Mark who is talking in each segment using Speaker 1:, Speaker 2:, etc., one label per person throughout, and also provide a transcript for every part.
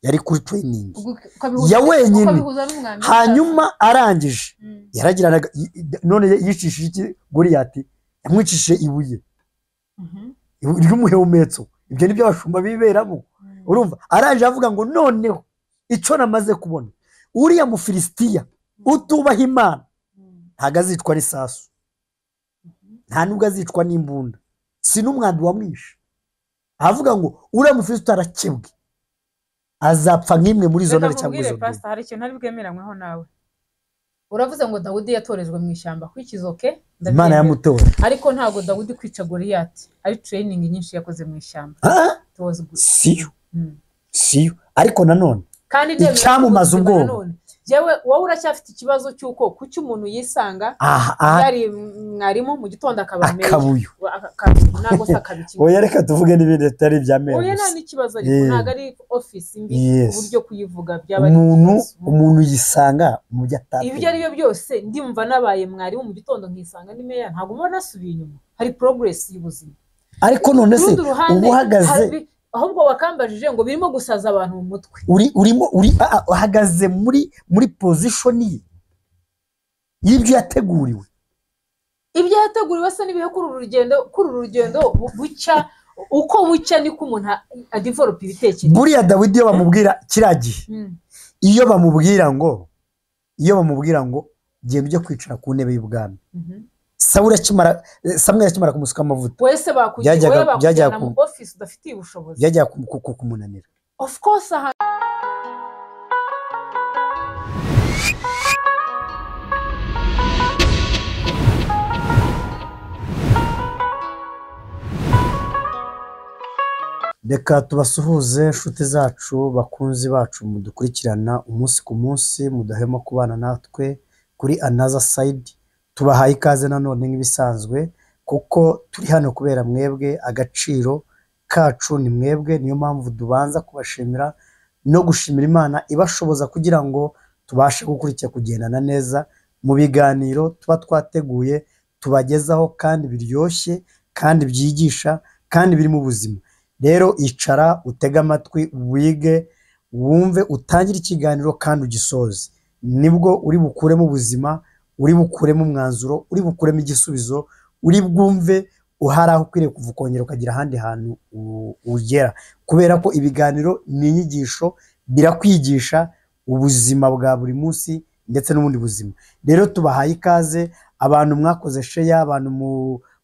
Speaker 1: Yari kuri training ya wenyine. Hanyuma arangije yaragiranaga, none yicishije iki Goliyati? Yamwicishije ibuye ry'umuheumetso. Ibyo nibyo abashumba biberamo. Urumva arangije avuga ngo noneho icyo namaze kubona, uriya Mufilisitiya utubaha Imana ntago azicwa n'isasu, nta nubwo azicwa n'imbunda, si n'umwambi wamwishe. Avuga ngo uriya Mufilisitiya arakebwe, azapfa nk'imwe muri izo ntare cyangwa izo.
Speaker 2: Pastor, hari ikintu ntari bwemeranyweho nawe. Uravuze ngo Dawudi yatorejwe mu ishyamba kwikizoke,
Speaker 1: Imana yamutoye,
Speaker 2: ariko ntago Dawudi kwica Goliyati ari training nyinshi yakoze mu ishyamba.
Speaker 1: Siyo siyo, ariko nanone
Speaker 2: kandi
Speaker 1: icyamumaza ubwoba,
Speaker 2: yewe wowe uracyafite ikibazo cy'uko kuki umuntu yisanga yari mwarimu mu gitondo akaba
Speaker 1: akabuyo,
Speaker 2: ntabwo se akabiki.
Speaker 1: Oya reka tuvuge n'ibindi bitari ibya meya.
Speaker 2: Oya nta n'ikibazo, ariko ntabwo ari office mbi uburyo kuyivuga byaba ari
Speaker 1: umuntu yisanga mu byo atapfa.
Speaker 2: Ibyo ari byo byose ndimva nabaye mwarimu mu gitondo nkisanga ni meya, ntabwo mbona nasubiye inyuma, hari progress y'ubuzima.
Speaker 1: Ariko none se ubuhagaze
Speaker 2: ahubwo wakambajije ngo birimo gusaza abantu mu mutwe,
Speaker 1: urimo uhagaze muri position ye y'ibyo yateguriwe.
Speaker 2: Ibyo yateguriwe se n'ibihe kuri uru rugendo bucya, uko bucya niko umuntu adevelop ibitekerezo.
Speaker 1: Buriya Dawidi iyo bamubwira kiriya gihe, iyo bamubwira ngo genda ujye kwicara ku ntebe y'ubwami, Samweli akimara kumusuka amavuta,
Speaker 2: wese bakujyana mu office udafitiye ubushobozi,
Speaker 1: byajya kumunanira.
Speaker 2: Of course.
Speaker 1: Reka tubasuhuze inshuti zacu, bakunzi bacu mudukurikirana umunsi ku munsi, mudahema kubana natwe kuri Another Side. Tubahaye ikaze nanone nk'ibisanzwe, kuko turi hano kubera mwebwe, agaciro kacu ni mwebwe. Niyo mpamvu dubanza kubashimira no gushimira Imana ibashoboza kugira ngo tubashe gukurikira kugendana neza mu biganiro tuba twateguye tubagezaho, kandi biryoshye kandi byigisha kandi biri mu buzima. Rero icara utege amatwi, wige, wumve, utangire ikiganiro kandi ugisoze, nibwo uri bukuremo ubuzima, uri bukuremo umwanzuro, uri bukuremo igisubizo, uri bwumve uhari aho ukwiriye kuva ukongera ukagira ahandi hantu ugera. Kubera ko ibiganiro ni inyigisho, birakwigisha ubuzima bwa buri munsi ndetse n'ubundi buzima. Rero tubahaye ikaze abantu mwakoze share, abantu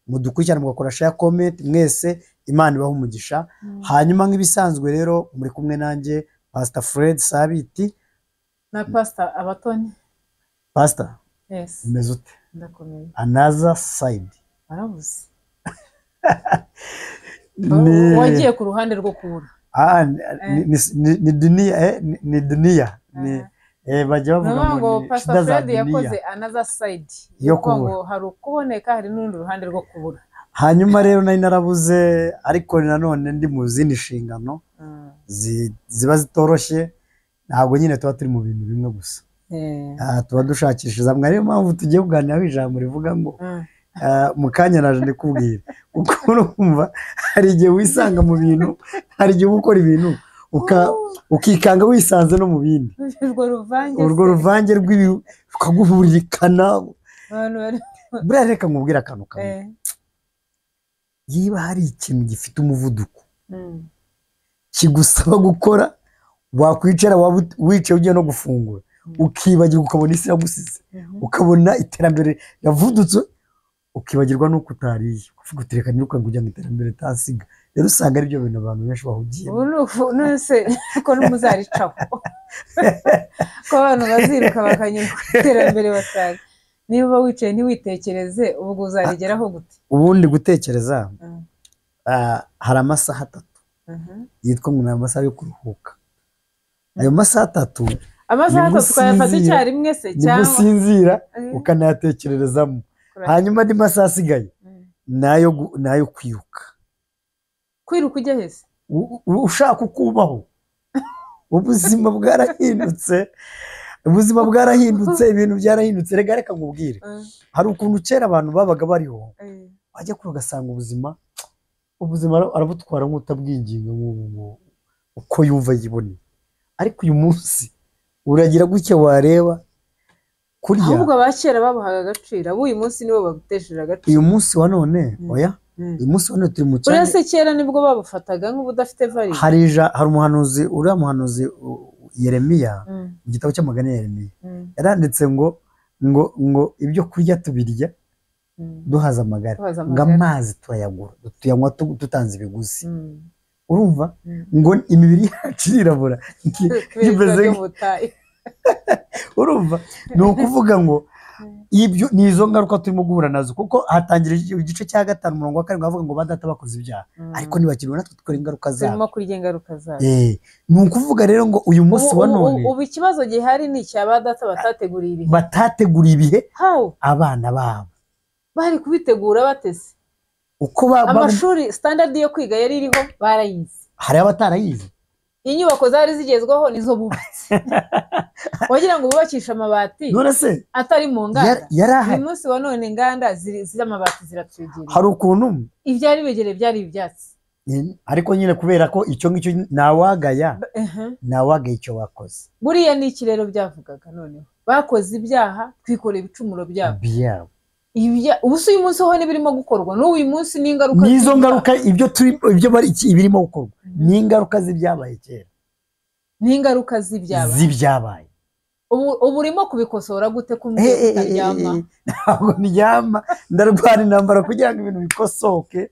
Speaker 1: mudukurikirana mugakora share, comment, mwese Imana ibahe umugisha. Hanyuma nk'ibisanzwe rero muri kumwe nanjye Pastor Fred Sabiti
Speaker 2: na Pastor Abatoni.
Speaker 1: Pastor,
Speaker 2: yes,
Speaker 1: umeze ute?
Speaker 2: Ndakomeye.
Speaker 1: Another Side.
Speaker 2: Barabuze. Wagiye ku ruhande rwo kubura.
Speaker 1: Ni dunia, ni dunia. Ni bajya bavuga
Speaker 2: ngo Pastor Fred yakoze another side
Speaker 1: yo kubura.
Speaker 2: Hari ukuboneka, hari n'urundi ruhande rwo kubura.
Speaker 1: Hanyuma rero nari narabuze, ariko nanone ndi mu zindi nshingano ziba zitoroshye, ntabwo nyine tuba turi mu bintu bimwe gusa. Tuba dushakishiriza mwe. Ariyo mpamvu tugiye kuganiraho ijambo rivuga ngo mu kanya naje ndikubwira, kuko urumva hari igihe wisanga mu bintu, hari igihe ukora ibintu ukikanga wisanze no mu bindi. Urwo ruvange rw'ukaguhuririkana. Buriya reka nkubwire akantu kamwe, niba hari ikintu gifite umuvuduko kigusaba gukora, wakwicara wicaye ugiye no gufungura ukibagirwa, ukabona isi iragusize, ukabona iterambere yavudutse, ukibagirwa nuko utariye, ukavuga uti reka nirukange ujya mu iterambere utasiga. Rero usanga ari byo bintu abantu benshi bahugiye.
Speaker 2: None se ko n'umuzaricaho ko abantu baziruka bakanyura ku iterambere batari, niba wicaye ntiwitekereze ubwo uzarigeraho gute?
Speaker 1: Ubundi gutekereza hari amasaha atatu yitwa ngo ni amasaha yo kuruhuka. Ayo masaha atatu,
Speaker 2: amasaha atatu ukayafata icyarimwe se cyangwa
Speaker 1: usinzira ukanayatekererezamo, hanyuma andi masaha asigaye nayo kwiruka.
Speaker 2: Kwiruka ujya hese
Speaker 1: ushaka ukubaho. Ubuzima bwarahindutse, ubuzima bwarahindutse, ibintu byarahindutse. Reka reka nkubwire, hari ukuntu kera abantu babaga bariho, wajya kure ugasanga ubuzima arabutwara nk'utabwinginga uko yumva yiboneye. Ariko uyu munsi uragira gutya wareba kurya.
Speaker 2: Ahubwo abakera babuhaga agaciro, ab'uyu munsi nibo babutesheje agaciro.
Speaker 1: Uyu munsi wa none, oya, uyu munsi wa none turi mu cyanya.
Speaker 2: Uretse kera nibwo babufataga nk'ubudafite value.
Speaker 1: Hari umuhanuzi, uriya muhanuzi Yeremiya, mu gitabo cy'amagana ya Yeremiya, yaranditse ngo ibyo kurya tubirya duhaza amagara, ngo amazi turayagura, tuyanywa tutanze ibiguzi. Urumva ngo imibiri yacu irirabura. Urumva ni ukuvuga ngo ibyo ni izo ngaruka turimo guhura nazo, kuko hatangira igice cya 5 umurongo wa 7 avuga ngo ba data bakoze ibyaha, ariko ntibakiriwe natwe dukora ingaruka zabo.
Speaker 2: Turimo kurya ingaruka zabo.
Speaker 1: Ni ukuvuga rero ngo uyu munsi wa none
Speaker 2: ubu ikibazo gihari ni icya ba data batateguriye ibihe.
Speaker 1: Batateguriye ibihe abana babo.
Speaker 2: Bari kubitegura bateze.
Speaker 1: Uko
Speaker 2: amashuri standard yo kwiga yari iriho barayize.
Speaker 1: Hari abatarayize.
Speaker 2: Inyubako zari zigezweho nizo bubatse. Wagira ngo bubakishe amabati atari mu nganda. Uyu munsi wa none inganda z'amabati ziratwegereye.
Speaker 1: Hari ukuntu
Speaker 2: ibyari begereye byari ibyatsi.
Speaker 1: Ariko nyine kubera ko icyo ngicyo nawagaya, nawagaya icyo bakoze.
Speaker 2: Buriya ni iki rero byavugaga noneho. Bakoze ibyaha twikoreye ibicumuro byabo. Ubu si uyu munsi ho n'ibirimo gukorwa n'uyu munsi ni ingaruka
Speaker 1: n'izo ngaruka ibyo turi ibyo bari ibirimo gukorwa ni ingaruka z'ibyabaye kera,
Speaker 2: ni ingaruka z'ibyabaye. Ubu urimo kubikosora gute kumwe utaryama?
Speaker 1: Ntabwo ndyama, ndarwana intambara kugira ngo ibintu bikosoke,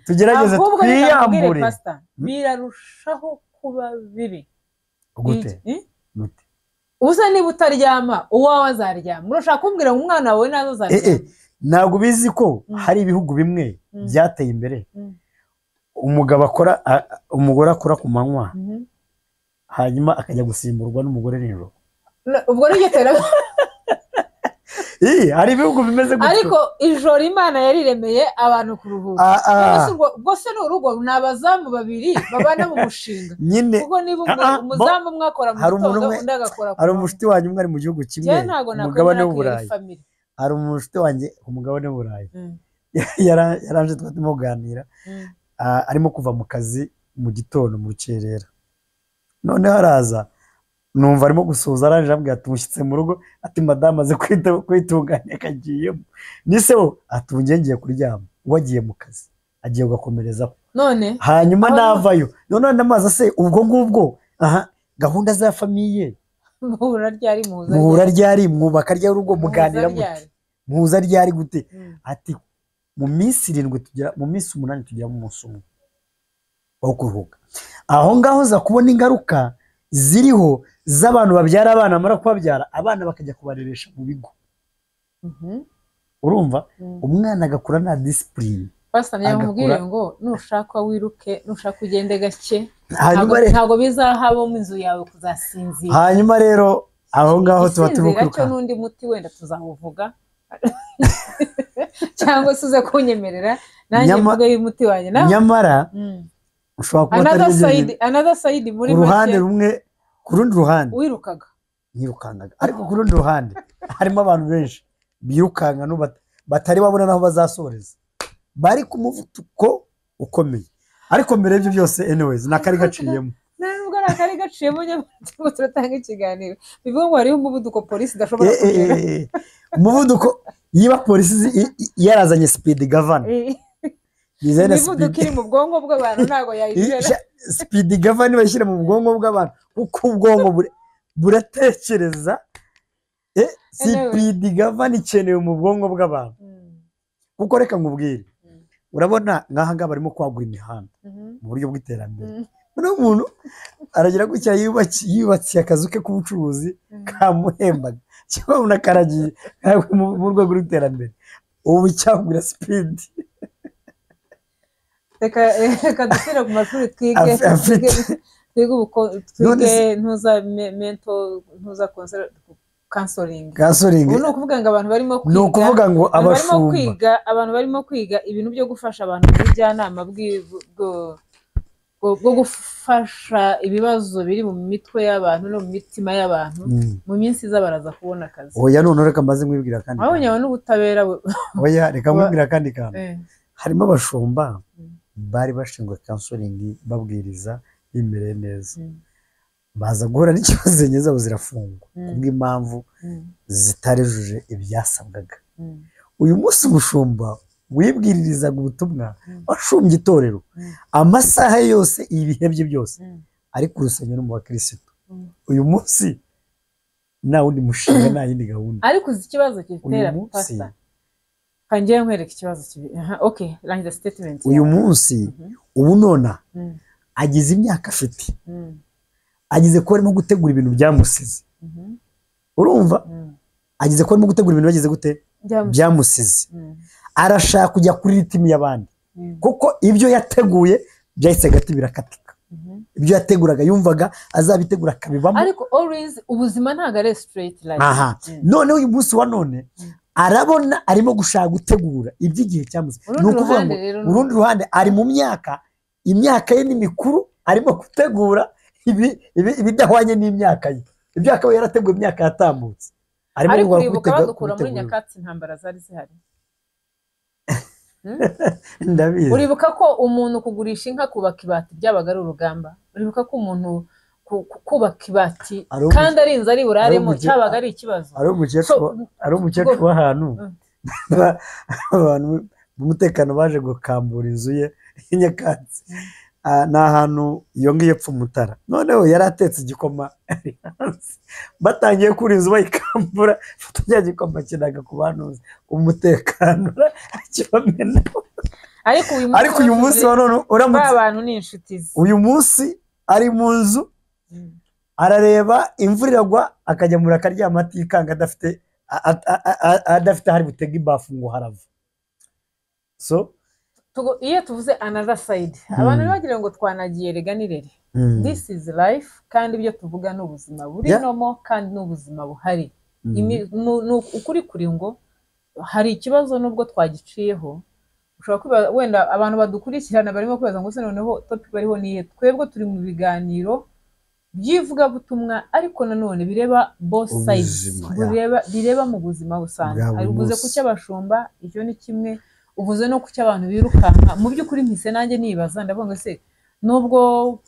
Speaker 1: tugerageze twiyambure.
Speaker 2: Birarushaho kuba bibi
Speaker 1: gute?
Speaker 2: Ubusa niba utaryama uwawe azaryama. Urashaka kumbwira ngo umwana wawe nazo azaryama?
Speaker 1: Ntabwo bizi ko hari ibihugu bimwe byateye imbere, umugabo akora, umugore akora ku manywa, hanyuma akajya gusimburwa n'umugore nijoro.
Speaker 2: Ubwo niryo terambere.
Speaker 1: Hari ibihugu bimeze gutyo.
Speaker 2: Ariko ijoro Imana yariremeye abantu kuruhuka. Ubwo se ni urugo, ni abazamu babiri babana mu mushinga. Kuko niba umuzamu umwe akora mu gitondo undi agakora ku manywa.
Speaker 1: Hari umushuti wanjye umwe ari mu gihugu kimwe, umugabane w'Uburayi. Hari umushuti wanjye ku mugabane w'Uburayi. Yaranje twari kuganira, arimo kuva mu kazi mu gitondo mu rukerera. Noneho araza numva arimo gusuhuza, arangije ambwira ati mushyitse mu rugo, ati madamu aze kwitunganya akagiyemo. Nise wo ati ubu ngiye kuryama, we agiye mu kazi agiye kugakomerezaho.
Speaker 2: None
Speaker 1: hanyuma navayo none ndamaza se ubwo ngubwo aha gahunda za famiye
Speaker 2: muhura ryari,
Speaker 1: muhura ryari, mwubaka ryari urugo, muganira mute, muhuza ryari gute? Ati mu minsi 7 tugera mu minsi 8 tugera mu munsi umwe wo kuruhuka. Aho ngaho za kubona ingaruka ziriho z'abantu babyara abana, mara kubabyara abana bakajya kubareresha mu bigo. Urumva umwana agakura nta discipline.
Speaker 2: Pastor yamubwiye ngo nushaka wiruke, nushaka ugende gake, ntago bizahabo mu nzu yawe kuzasinzira.
Speaker 1: Hanyuma rero aho ngaho tuba turimo kwiruka.
Speaker 2: N'undi muti wenda tuzamuvuga cyangwa se uze kunyemerera nanjye mvuge y'umuti wanjye.
Speaker 1: Nyamara ushobora kuba
Speaker 2: atari another side muri
Speaker 1: uruhande rumwe, ku rundi ruhande
Speaker 2: wirukaga
Speaker 1: nyirukangaga, ariko ku rundi ruhande harimo abantu benshi birukanka batari babona naho bazasoreza, bari ku muvuduko ukomeye. Ariko mbere y'ibyo byose anyways nakari gaciyemo,
Speaker 2: nubwo nakari gaciyemo nyamara turatanga ikiganiro bivuga ngo hariho umuvuduko polisi idashobora kugera.
Speaker 1: Umuvuduko yiba polisi yarazanye speed governor,
Speaker 2: imivuduko iri mu bwonko bw'abantu ntago yayigera.
Speaker 1: Speed governor bashyira mu bwonko bw'abantu kuko ubwonko buratekereza. Speed governor ikenewe mu bwonko bw'abantu. Kuko reka nkubwire, urabona nk'aha ngaha barimo kwagura imihanda mu buryo bw'iterambere. Noneho umuntu aragira gutya yubakiye akazu ke k'ubucuruzi kamuhembaga, cyangwa umuntu akaragiye mu rwego rw'iterambere, ubu cyagura speed.
Speaker 2: Reka dusubire ku mashuri twige twige ntuza mental, ntuza counseling. Ubu ni ukuvuga ngo abantu barimo kwiga,
Speaker 1: ni ukuvuga ngo abashumba,
Speaker 2: abantu barimo kwiga ibintu byo gufasha abantu mu bujyanama bwo gufasha ibibazo biri mu mitwe y'abantu no mu mitima y'abantu, mu minsi iza baraza kubona akazi.
Speaker 1: Oya none reka mbaze mwibwira kandi.
Speaker 2: Abonye n'ubutabera.
Speaker 1: Oya reka mwibwira kandi kantu. Harimo abashumba bari bashinzwe counseling babwiriza bimereye neza. Baza guhura n'ikibazo, insengero zabo zirafungwa kubw'impamvu zitarujuje ibyasabwaga. Uyu munsi umushumba wibwiririzaga ubutumwa, washumbye itorero amasaha ye yose, ibihe bye byose, ari ku rusengero mu bakirisitu, uyu munsi nta wundi mushinga, nta yindi gahunda.
Speaker 2: Ariko uzi ikibazo gitera,
Speaker 1: Uyu munsi
Speaker 2: pastor? Kangewe nkwereka ikibazo kibi. Aha, okay, rangiza statement
Speaker 1: uyu
Speaker 2: yawe.
Speaker 1: munsi, ubu nona agize imyaka afite, agize kuba arimo gutegura ibintu byamusize. Urumva, agize kuba arimo gutegura ibintu bagize gute?
Speaker 2: Byamusize.
Speaker 1: Byamusize. Arashaka kujya kuri rythme y'abandi, kuko ibyo yateguye byahise gati birakatika. Ibyo yateguraga, yumvaga azabitegura akabibamo.
Speaker 2: Ariko always ubuzima ntabwo ari straight line.
Speaker 1: Aha. Noneho uyu munsi wa none arabona arimo gushaka gutegura iby'igihe cyamuze.
Speaker 2: Urundi
Speaker 1: Ni ukuvuga ngo
Speaker 2: ruhande rero ni
Speaker 1: urundi ruhande, ari mu myaka, imyaka ye ni mikuru, arimo gutegura ibidahwanye n'imyaka ye, ibyo akaba yarateguye imyaka yatambutse, arimo
Speaker 2: Ariko
Speaker 1: guhora
Speaker 2: uribuka badukura muri
Speaker 1: kubitegura.
Speaker 2: nyakatsi, intambara zari zihari?
Speaker 1: Ndabizi.
Speaker 2: Uribuka ko umuntu kugurisha inka, kubaka ibati byabaga ari urugamba? Uribuka ko umuntu kubaka ibati kandi ari inzu ari buraremo cyabaga ari ikibazo?
Speaker 1: Ari umukecuru ari umukecuru w'ahantu abantu b'umutekano baje gukambura inzu ye nyakatsi. Ni ahantu iyo ngiyo epfo Mutara. Noneho yari atetse igikoma ari hanze, batangiye kuri inzu bayikambura, fata cya gikoma kinaga ku bantu umutekano akibamena.
Speaker 2: Ariko uyu munsi
Speaker 1: Ariko uyu munsi wa none uramutse
Speaker 2: ba bantu ni inshuti ze.
Speaker 1: Uyu munsi ari mu nzu, arareba imvura iragwa, akajya muri akaryama atikanga, adafite ahari butege ibafu ngo harava, so
Speaker 2: Iyo tuvuze another side, abantu ntibagira ngo twanagiye rega nirere. This is life, kandi ibyo tuvuga ni ubuzima buri normal kandi ni ubuzima buhari. Ukuri kuri ngo hari ikibazo nubwo twagiciyeho. Ushobora kwibaza, wenda abantu badukurikirana barimo kwibaza ngo se noneho topic bariho ni iyihe? Twebwe turi mu biganiro by'ivugabutumwa, ariko nanone bireba both sides,
Speaker 1: Ubuzima, yeah.
Speaker 2: bireba mu buzima busanzwe.
Speaker 1: Bwa buri
Speaker 2: Hari uvuze ku
Speaker 1: munsi.
Speaker 2: cy'abashumba, icyo ni kimwe, uvuze no ku cy'abantu birukanka. Mu by'ukuri mpise nanjye nibaza, ndavuga ngo se nubwo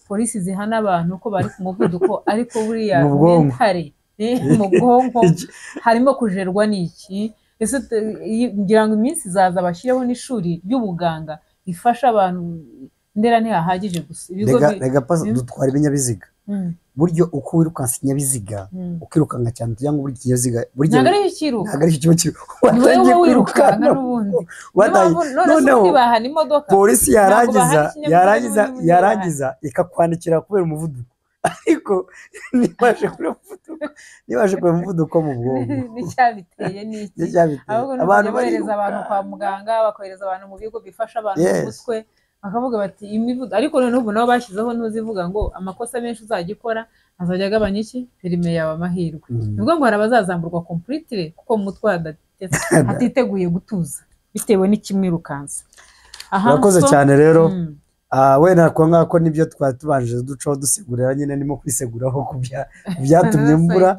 Speaker 2: polisi zihana abantu ko bari ku muvuduko, ariko buriya
Speaker 1: Mu bwonko.
Speaker 2: mentally, mu bwonko harimo kujerwa n'iki? Ese ngira ngo iminsi izaza bashyireho n'ishuri ry'ubuganga rifasha abantu. Ndera ntihahagije gusa ibigo
Speaker 1: Rega rega dutwara ibinyabiziga, buryo uko wirukansa ikinyabiziga, ukirukanka cyane tugira ngo buri kinyabiziga burya
Speaker 2: Ntabwo ari ikiruka.
Speaker 1: Ntabwo ari cyo kiba kiri
Speaker 2: Ni wowe
Speaker 1: watangiye
Speaker 2: wirukanka
Speaker 1: kwirukanka
Speaker 2: n'ubundi. Niyo mpamvu none se
Speaker 1: Noneho
Speaker 2: ubundi bahana imodoka?
Speaker 1: polisi yarangiza
Speaker 2: Ntabwo bahana ikinyabiziga
Speaker 1: yarangiza
Speaker 2: n'ubundi.
Speaker 1: Yarangiza ikakwandikira kubera umuvuduko, ariko ntibashe kureba umuvuduko, ntibashe kureba umuvuduko mu bwonko.
Speaker 2: N'icyabiteye ni iki?
Speaker 1: Nicyo cyabiteye.
Speaker 2: Ahubwo ni
Speaker 1: Abantu
Speaker 2: ukujya bohereza abantu
Speaker 1: bariruka.
Speaker 2: kwa muganga, bakohereza abantu mu bigo bifasha abantu mu mutwe, bakavuga bati imivuduko. Ariko noneho ubu nabo bashyizeho, ntuzivuga ngo amakosa menshi uzajya ukora azajya agabanya iki permis yawe amahirwe. Ni ukuvuga ngo hari abazazamburwa completely, kuko mu mutwe hatiteguye gutuza bitewe n'ikimwirukansa. Aha,
Speaker 1: Urakoze
Speaker 2: so,
Speaker 1: cyane rero. Wenda ko ngako nibyo twari tubanje ducaho dusegurira nyine, ndimo kwiseguraho ku byatumye mbura.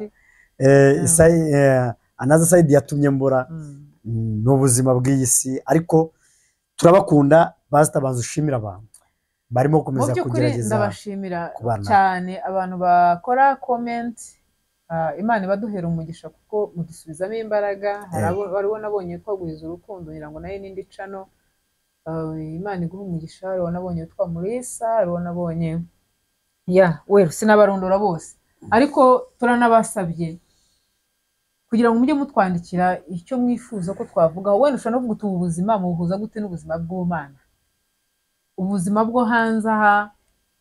Speaker 2: Side.
Speaker 1: Another side yatumye mbura. Ni ubuzima bw'iyi si, ariko turabakunda. Pastor, banza ushimira abantu barimo
Speaker 2: Mu
Speaker 1: gukomeza
Speaker 2: by'ukuri
Speaker 1: kugerageza
Speaker 2: ndabashimira
Speaker 1: kubana.
Speaker 2: cyane abantu bakora comment. Imana ibaduhera umugisha kuko mudusubizamo imbaraga. Hari hariho nabonye witwa Gwiza Urukundo, ngira ngo nayo n'indi channel. Imana iguha umugisha. Hariho nabonye witwa Murisa, hariho nabonye ya well, sinabarondora bose, ariko turanabasabye kugira ngo mujye mutwandikira icyo mwifuza ko twavugaho. Wenda ushobora no kuvuga uti ubu buzima mubuhuza gute n'ubuzima bw'Ubumana, ubuzima bwo hanze aha,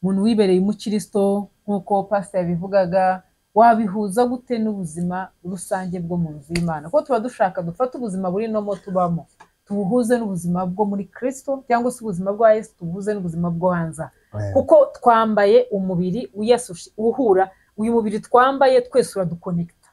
Speaker 2: umuntu wibereye umukristo nk'uko pastor yabivugaga, wabihuza gute n'ubuzima rusange bwo mu nzu y'Imana? Kuko tuba dushaka dufate ubuzima buri normal tubamo, tubuhuze n'ubuzima bwo muri Kristo, cyangwa se ubuzima bwa Yesu tubuhuze n'ubuzima bwo hanze aha. Kuko twambaye umubiri Yesu uhura, uyu mubiri twambaye twese uraduconnecta.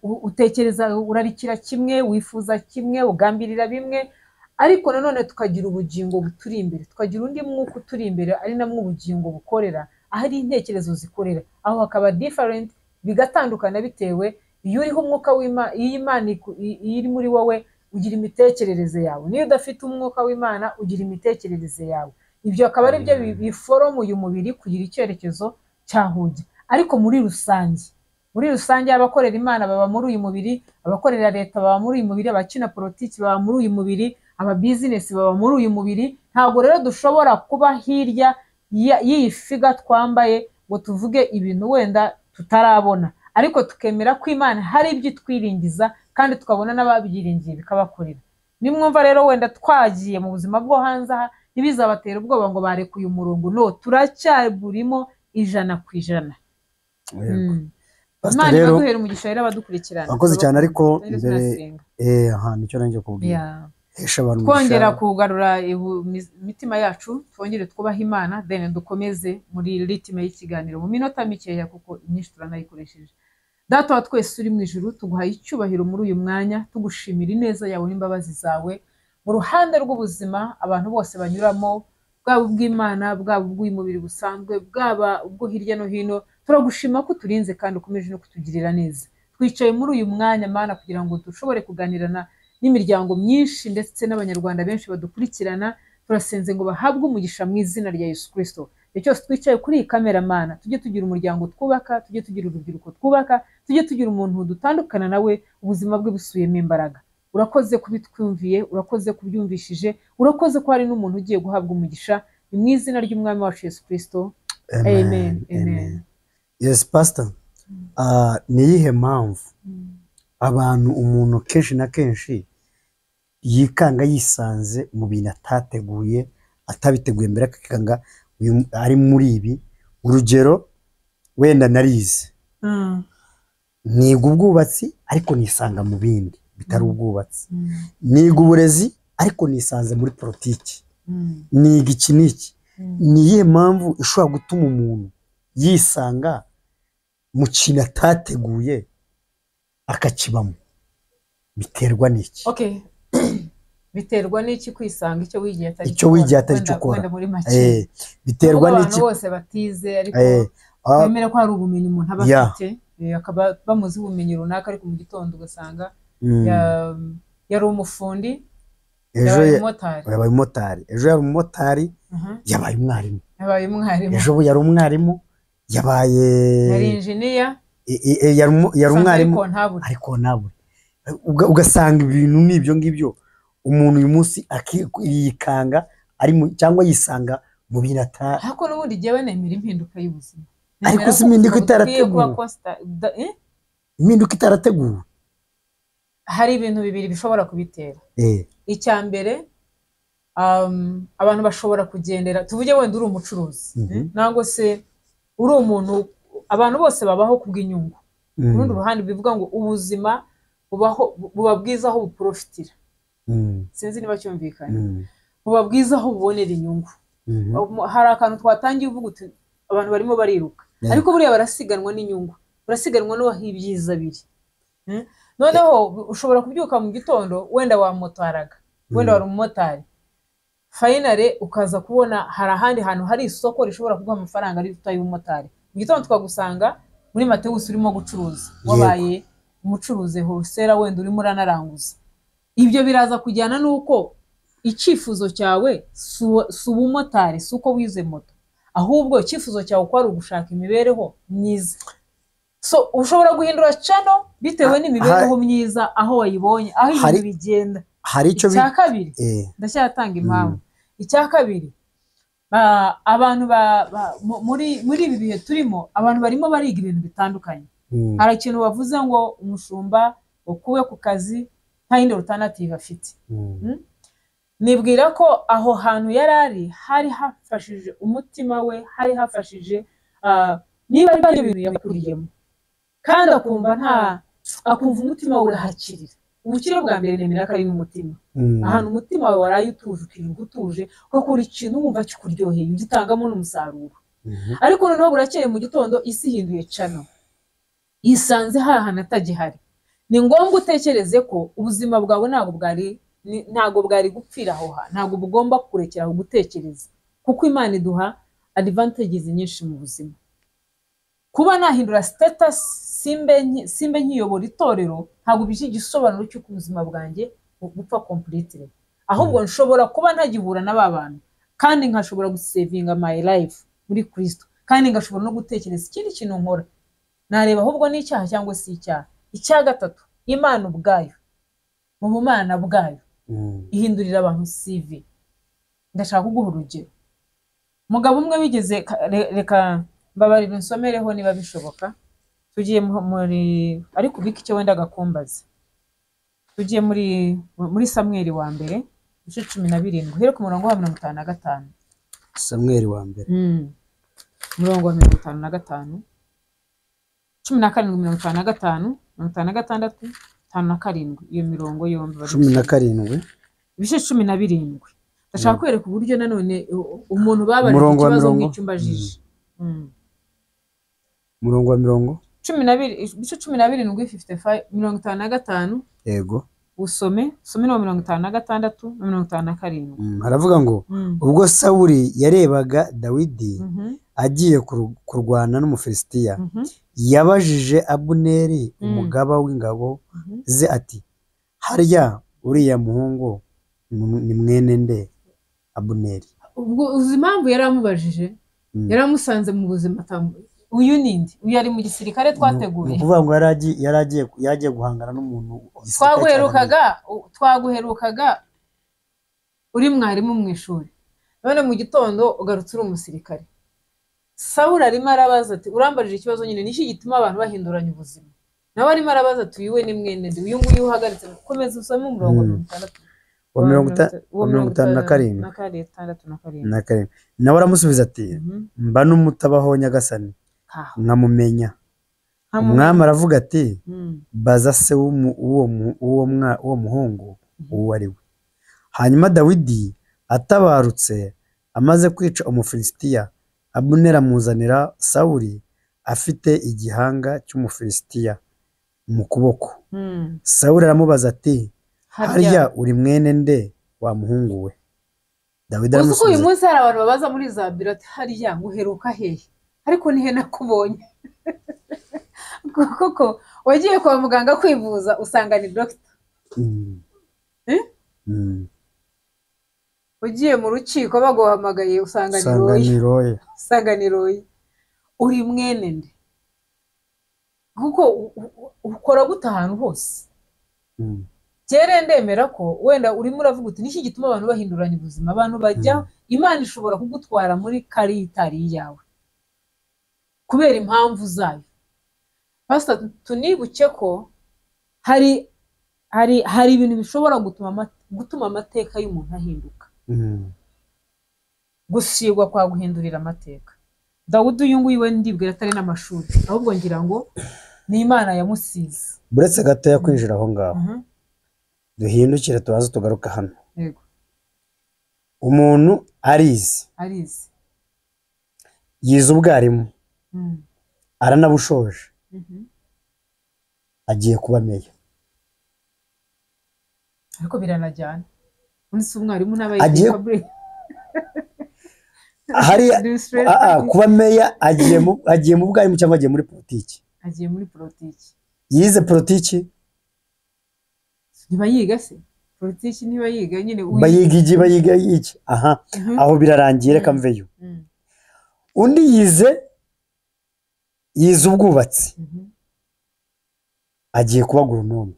Speaker 2: Utekereza, urarikira kimwe, wifuza kimwe, ugambirira bimwe, ariko nanone tukagira ubugingo buturi imbere, tukagira undi mwuka uturi imbere, ari namwo ubugingo bukorera, ahari intekerezo zikorera, aho hakaba different, bigatandukana bitewe iyo uriho umwuka w'Imana. Iyo Imana iyo iri muri wowe, ugira imitekerereze yawe, niyo udafite umwuka w'Imana ugira imitekerereze yawe. Ibyo akaba ari byo biforoma uyu mubiri kugira icyerekezo cyahujya. Ariko muri rusange abakorera Imana baba muri uyu mubiri, abakorera leta baba muri uyu mubiri, abakina politiki baba muri uyu mubiri, aba business baba muri uyu mubiri. Ntabwo rero dushobora kuba hirya y'iyi figure twambaye ngo tuvuge ibintu wenda tutarabona, ariko tukemera ko Imana hari ibyo itwiringiza kandi tukabona n'ababyiringiye bikabakorera. Nimwumva rero wenda twagiye mu buzima bwo hanze aha, ntibizabatera ubwoba ngo barekuye umurongo. No, turacyaburimo 100%.
Speaker 1: Yego. Pastor,
Speaker 2: Imana
Speaker 1: rero
Speaker 2: ibaduhera umugisha rero abadukurikirana.
Speaker 1: Wakoze cyane, ariko
Speaker 2: Rero
Speaker 1: mbere
Speaker 2: tunasenga.
Speaker 1: Aha nicyo nanjye kubwira. Hesha abantu
Speaker 2: Twongera
Speaker 1: umugisha.
Speaker 2: kugarura imitima yacu, twongere twubahe Imana, then dukomeze muri rythme y'ikiganiro mu minota mikeya, kuko imyinshi turanayikoresheje. Data wa twese uri mu ijuru, tuguhaye icyubahiro muri uyu mwanya, tugushimira ineza yawe n'imbabazi zawe mu ruhande rw'ubuzima abantu bose banyuramo, bwaba ubw'Imana, bwaba ubw'umubiri busanzwe, bwaba ubwo hirya no hino. Turagushima ko uturinze kandi ukomeje no kutugirira neza. Twicaye muri uyu mwanya, Mana, kugira ngo dushobore kuganirana n'imiryango myinshi ndetse n'Abanyarwanda benshi badukurikirana. Turasenze ngo bahabwe umugisha mu izina rya Yesu Kirisito. Igihe cyose twicaye kuri iyi kamera, Mana, tujye tugira umuryango twubaka, tujye tugira urubyiruko twubaka, tujye tugira umuntu dutandukana nawe ubuzima bwe busubiyemo imbaraga. Urakoze kubitwumviye, urakoze kubyumvishije, urakoze ko hari n'umuntu ugiye guhabwa umugisha. Ni mu izina ry'Umwami wacu Yesu Kirisito, amen, amen.
Speaker 1: Yes, pastor. Ni iyihe mpamvu abantu, umuntu kenshi na kenshi yikanga yisanze mu bintu atateguye, atabiteguye mbere, akikanga uyu ari muri ibi? Urugero, wenda narize, niga ubwubatsi, ariko nisanga mu bindi bitari ubwubatsi. Niga uburezi, ariko nisanze muri politiki. Niga iki n'iki. Ni iyihe mpamvu ishobora gutuma umuntu yisanga mu kintu atateguye akakibamo? Biterwa n'iki?
Speaker 2: Okay, biterwa n'iki kwisanga icyo wigiye atari
Speaker 1: Icyo wigiye atari
Speaker 2: ukora?
Speaker 1: Icyo ukora.
Speaker 2: Wenda muri make,
Speaker 1: Biterwa
Speaker 2: nubwo abantu
Speaker 1: n'iki?
Speaker 2: bose batize, ariko bemere ko hari ubumenyi umuntu aba afite, akaba bamuziho ubumenyi runaka, ariko mu gitondo ugasanga yari umufundi,
Speaker 1: ejo
Speaker 2: yabaye umumotari.
Speaker 1: Yabaye umumotari. Ejo yari umumotari, yabaye umwarimu.
Speaker 2: Yabaye umwarimu.
Speaker 1: Ejo yari umwarimu, yabaye
Speaker 2: Yari injiniya.
Speaker 1: Yari
Speaker 2: Usanze
Speaker 1: umwarimu.
Speaker 2: Ariko ntabure.
Speaker 1: Ariko ntabure. Ugasanga ibintu ni ibyo ngibyo. Umuntu uyu munsi yikanga ari cyangwa yisanga mu bintu
Speaker 2: Ariko n'ubundi jyewe nemera impinduka y'ubuzima.
Speaker 1: Ariko
Speaker 2: Nemera
Speaker 1: si
Speaker 2: ko
Speaker 1: impinduka
Speaker 2: ubuzima budakwiye kuba
Speaker 1: itarateguwe.
Speaker 2: eh?
Speaker 1: Impinduka itarateguwe.
Speaker 2: Hari ibintu bibiri bishobora kubitera. Icya mbere, abantu bashobora kugendera, tuvuge wenda uri umucuruzi, nangwa se uri umuntu, abantu bose babaho kubw'inyungu. Ku rundi ruhande bivuga ngo ubuzima bubaho, buba bwiza aho buprofitira. Sinzi niba cyumvikanye. Buba bwiza aho bubonera inyungu. Hari akantu twatangiye uvuga uti abantu barimo bariruka, ariko buriya barasiganwa n'inyungu, barasiganwa n'aho ibyiza biri. Noneho ushobora kubyuka mu gitondo, wenda wamotaraga, wenda wari umumotari, finally ukaza kubona hari ahandi hantu hari isoko rishobora kuguha amafaranga ari y'umumotari. Mu gitondo tukagusanga muri Matewusi urimo gucuruza, wabaye umucuruzi wholesale, wenda urimo uranaranguza. Ibyo biraza kujyana n'uko icyifuzo cyawe si ubumotari, si uko wize moto, ahubwo icyifuzo cyawe uko ari ugushaka imibereho myiza. So ushobora guhindura channel bitewe n'imibereho myiza aho wayibonye, aho ibintu bigenda.
Speaker 1: Hari icyo
Speaker 2: Icya kabiri, ndacyatanga impamvu. Icya kabiri, abantu muri ibi bihe turimo, abantu barimo bariga ibintu bitandukanye. Hari ikintu bavuze ngo umushumba ukuwe ku kazi nta yindi alternative afite. Nibwira ko aho hantu yari ari hari hafashije umutima we, hari hafashije, niba ari ibintu yakuriyemo kandi akumva nta, akumva umutima we urahakirira. Ubukire bwa mbere nemera ko ari n'umutima. Ahantu umutima wawe waraye utuje, ukirirwa utuje, ugakora ikintu wumva kikuryoheye, ugitangamo n'umusaruro. Ariko noneho burakeye mu gitondo isi ihinduye channel, yisanze hahantu atagihari. Ni ngombwa utekereze ko ubuzima bwawe ntabwo bwari gupfira aho hantu, ntabwo bugomba kurekera aho gutekereza, kuko Imana iduha advantages nyinshi mu buzima. Kuba nahindura status simbe nkiyobora itorero, ntabwo bije igisobanuro cy'uko ubuzima bwanjye bupfa completely. Ahubwo nshobora kuba ntagihura na ba bantu kandi nkashobora gusavinga my life muri Kristo. Kandi ngashobora no gutekereza ikindi kintu nkora, nareba ahubwo ni icyaha cyangwa si icyaha. Icya gatatu, Imana ubwayo mu bumana bwayo ihindurira abantu CV. Ndashaka kuguha urugero. Umugabo umwe wigeze, reka mbabarira nsomereho niba bishoboka, tugiye muri, ariko ubike icyo wenda agakumbaza. Tugiye muri Samweli wa mbere ibice 17, uhere ku murongo wa 55.
Speaker 1: Samweli wa mbere
Speaker 2: Umurongo wa 55, 17, 55, 56, 57, iyo mirongo yombi.
Speaker 1: 17,
Speaker 2: ibice 17. Ndashaka kwereka uburyo nanone umuntu babajije ikibazo nk'icyo mbajije.
Speaker 1: Umurongo wa mirongo
Speaker 2: 12, ibice 17, 55, 55.
Speaker 1: Yego.
Speaker 2: Usome no 56 na 57.
Speaker 1: Haravuga ngo ubwo Sawuli yarebaga Dawidi agiye kurwana n'Umufilisitiya, yabajije Abuneri umugaba w'ingabo ze ati, harya uriya muhungu ni mwene nde? Abuneri.
Speaker 2: Ubwo uzi impamvu yaramubajije? Yaramusanze mu buzima, uyu ninde? Uyu ari mu gisirikare twateguye.
Speaker 1: Ni ukuvuga ngo yaragiye guhangana n'umuntu.
Speaker 2: Twaguherukaga uri mwarimu mu ishuri, none mu gitondo ugarutse uri umusirikare. Sawuli arimo arabaza ati, urambarije ikibazo nyine, niki gituma abantu bahinduranya ubuzima? Nawe arimo arabaza ati, uyu we ni mwene nde? Uyu nguyu uhagaritse. Komeza usome umurongo 60.
Speaker 1: Wa 57. Nawe aramusubiza ati, mba n'umutabaho Nyagasani nkamumenya. Umwami aravuga ati, baza se w'uwo muhungu uwo ari we. Hanyuma Dawidi atabarutse amaze kwica Umufilisitiya, Abuneri amuzanira Sawuli afite igihanga cy'Umufilisitiya mu kuboko. Sawuli aramubaza ati, harya uri mwene nde wa muhungu we? Dawidi aramusubiza.
Speaker 2: Uyu munsi hari abantu babaza muri za biro ati, harya nguheruka hehe? Ariko nihe nakubonye? Kuko wagiye kwa muganga kwivuza usanga ni doctor. Ugiye mu rukiko baguhamagaye usanga ni roye. Usanga ni roye. Uri mwene nde? Kuko ukora gute ahantu hose? Kera ndemera ko wenda urimo uravuga uti niki gituma abantu bahinduranya ubuzima, abantu bajya, Imana ishobora kugutwara muri karitari yawe kubera impamvu zayo. Pastor, tunibuke ko hari ibintu bishobora gutuma amateka y'umuntu ahinduka. Gusigwa kwa guhindurira amateka. Dawudi uyu nguyu we ndibwira atari n'amashuri, ahubwo ngira ngo ni Imana yamusize.
Speaker 1: Buretse gato ya kwinjira aho ngaho, duhindukire tubaze tugaruka hano.
Speaker 2: Yego.
Speaker 1: Umuntu arize. Yize ubwarimu. Aranabushoje. Agiye kuba meya.
Speaker 2: Ariko biranajyana. Undi umwarimu n'abayigiye
Speaker 1: hari kuba meya agiye mu bwarimu cyangwa agiye muri politiki?
Speaker 2: Agiye muri politiki.
Speaker 1: Yize politiki?
Speaker 2: Ntibayiga se? Politiki ntibayiga nyine.
Speaker 1: Bayiga iki? Aha. Aho birarangiye, reka mveyo. Undi yize ubwubatsi. Agiye kuba agronome.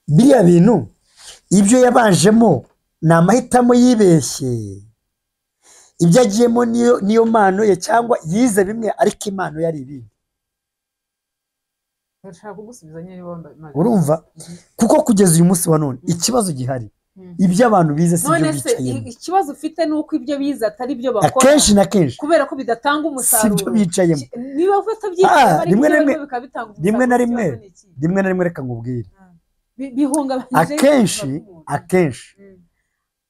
Speaker 1: Biriya bintu ibyo yabanjemo ni amahitamo yibeshye. Ibyo agiyemo niyo mpano ye, cyangwa yize bimwe ariko impano yari ibindi. Urumva? Kuko kugeza uyu munsi wa none ikibazo gihari, ibyo abantu bize si byo bicayemo.
Speaker 2: Ikibazo ufite ni uko ibyo bize atari byo bakora.
Speaker 1: Akenshi na kenshi
Speaker 2: kubera ko bidatanga umusaruro.
Speaker 1: Si byo bicayemo.
Speaker 2: Niba ufite byicayemo rimwe
Speaker 1: na rimwe reka nkubwire. Akenshi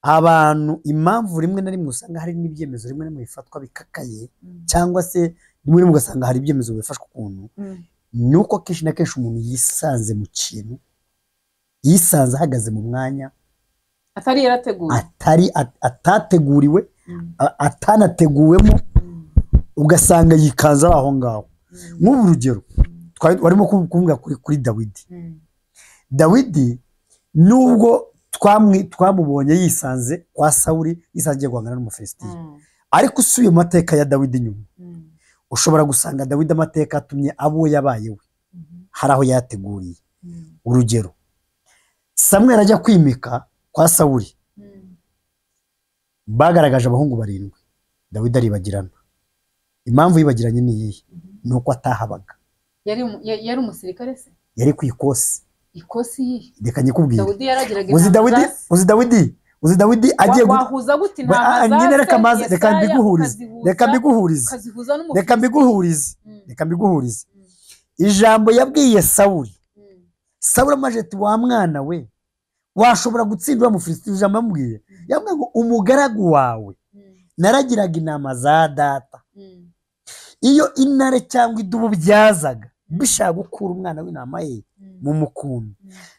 Speaker 1: abantu impamvu rimwe na rimwe usanga hari n'ibyemezo rimwe na rimwe bifatwa bikakaye, cyangwa se rimwe rimwe ugasanga hari ibyemezo bifashwe ukuntu, ni uko kenshi na kenshi umuntu yisanze mu kintu, yisanze ahagaze mu mwanya
Speaker 2: atari yarateguwe,
Speaker 1: atateguriwe, atanateguwemo, ugasanga yikanze aho ngaho. Nk'ubu urugero warimo kuvuga kuri Dawidi. Dawidi nubwo Twamubonye yisanze kwa Sawuli, yisangiye guhangana n'Umufilisitiya. Ariko usubiye mu mateka ya Dawidi inyuma, ushobora gusanga Dawidi amateka atumye abo yabaye we hari aho yateguriye. Urugero, Samweli ajya kwimika kwa Sawuli, bagaragaje abahungu 7, Dawidi aribagirana. Impamvu yibagiranye ni iyihe? Ni uko atahabaga.
Speaker 2: Yari umusirikare se?
Speaker 1: Yari ku ikosi.
Speaker 2: Ikosi yihe?
Speaker 1: Reka nyikubwire.
Speaker 2: Dawidi yaragiraga
Speaker 1: Uzi Dawidi, uzi Dawidi, uzi Dawidi agiye
Speaker 2: wahuza gute intama za
Speaker 1: nyine? Reka maze, reka mbiguhurize, reka mbiguhurize, reka mbiguhurize, reka mbiguhurize. Ijambo yabwiye Sawuli. Sawuli amaje ati wa mwana we, washobora gutsindwa mu Filisitiya? Ijambo yamubwiye, yamubwiye ngo umugaragu wawe naragiraga intama za data. Iyo intare cyangwa idubu byazaga bishaka gukura umwana w'intama ye mu mukumbi,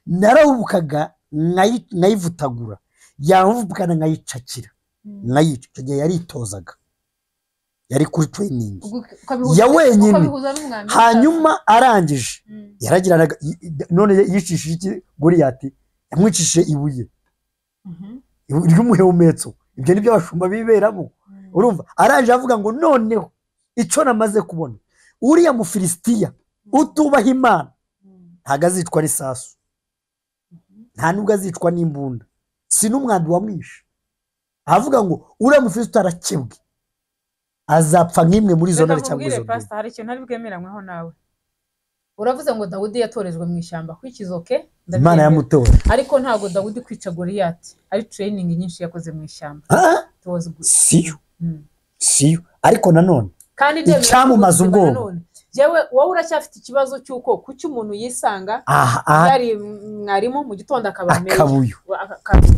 Speaker 1: narahubukaga nkayivutagura, yavukana nkayicakira, nkayica. Icyo gihe yaritozaga, yari kuri training ya wenyine. Hanyuma arangije yaragiranaga, none yicishije iki Goliyati? Yamwicishije ibuye ry'umuhumetso. Ibyo nibyo abashumba biberamo. Urumva, arangije avuga ngo noneho icyo namaze kubona, uriya Mufilisitiya utubaha Imana ntabwo azicwa n'isasu, nta nubwo azicwa n'imbunda, si n'umwambi wamwishe. Avuga ngo uriya Mufilisitiya arakebwe, azapfa nk'imwe muri izo ntare cyangwa izo
Speaker 2: ndubu. Hari ikintu ntari bwemeranyweho nawe. Uravuze ngo Dawidi yatorejwe mu ishyamba kwikizoke,
Speaker 1: Imana yamutora,
Speaker 2: ariko ntabwo Dawidi kwica Goliyati ari training nyinshi yakoze mu ishyamba.
Speaker 1: Siyo, siyo. Ariko nanone
Speaker 2: kandi
Speaker 1: icyamumaza ubwoba,
Speaker 2: yewe wowe uracyafite ikibazo cy'uko kuki umuntu yisanga yari mwarimu mu gitondo akaba
Speaker 1: akabuyo,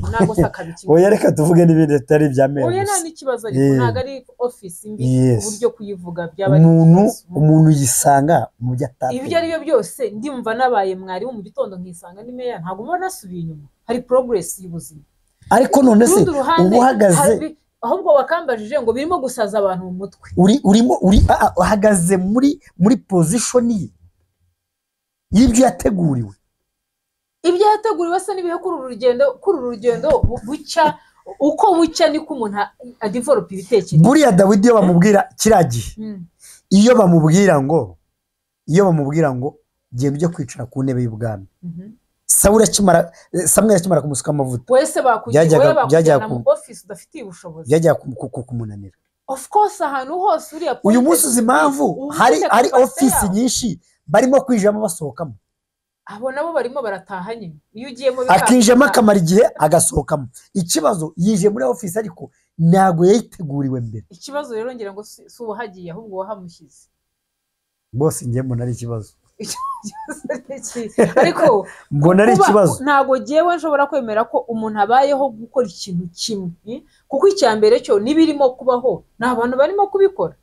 Speaker 2: ntabwo se akabiki.
Speaker 1: Oya, reka tuvuge n'ibindi bitari ibya meya
Speaker 2: gusa. Oya, nta n'ikibazo, ariko ntabwo ari office mbi uburyo kuyivuga byaba ari
Speaker 1: umuntu yisanga mu byo atateguye.
Speaker 2: Ibyo ari byo byose ndimva nabaye mwarimu mu gitondo nkisanga ni meya, ntabwo mbona nasubiye inyuma, hari progress y'ubuzima.
Speaker 1: Ariko none se ubuhagaze
Speaker 2: ahubwo wakambajije ngo birimo gusaza abantu mu mutwe.
Speaker 1: Urimo uri uhagaze muri position ye y'ibyo yateguriwe.
Speaker 2: Ibyo yateguriwe se nibihe kuri uru rugendo bucya, uko bucya niko umuntu adevelop ibitekerezo.
Speaker 1: Buriya Dawidi iyo bamubwira kiriya gihe, iyo bamubwira ngo genda ujye kwicara ku ntebe y'ubwami, Samweli akimara kumusuka amavuta,
Speaker 2: wese bakujyana mu office udafitiye ubushobozi,
Speaker 1: byajyaga kumunanira.
Speaker 2: Of course, ahantu hose uriya
Speaker 1: uyu munsi uzi impamvu hari office nyinshi barimo kwinjiramo basohokamo.
Speaker 2: Abo nabo barimo barataha nyine. Iyo ugiyemo
Speaker 1: akinjiramo akamara igihe agasohokamo. Ikibazo, yinjiye muri office ariko ntabwo yayiteguriwe mbere.
Speaker 2: Ikibazo rero ngira ngo si uwahagiye ahubwo wahamushyize.
Speaker 1: Bose ngiye mbona ari ikibazo.
Speaker 2: Ariko
Speaker 1: mbona ari ikibazo.
Speaker 2: Ntabwo jyewe nshobora kwemera ko umuntu abayeho gukora ikintu kimwe, kuko icya mbere cyo n'ibirimo kubaho ni abantu barimo kubikora.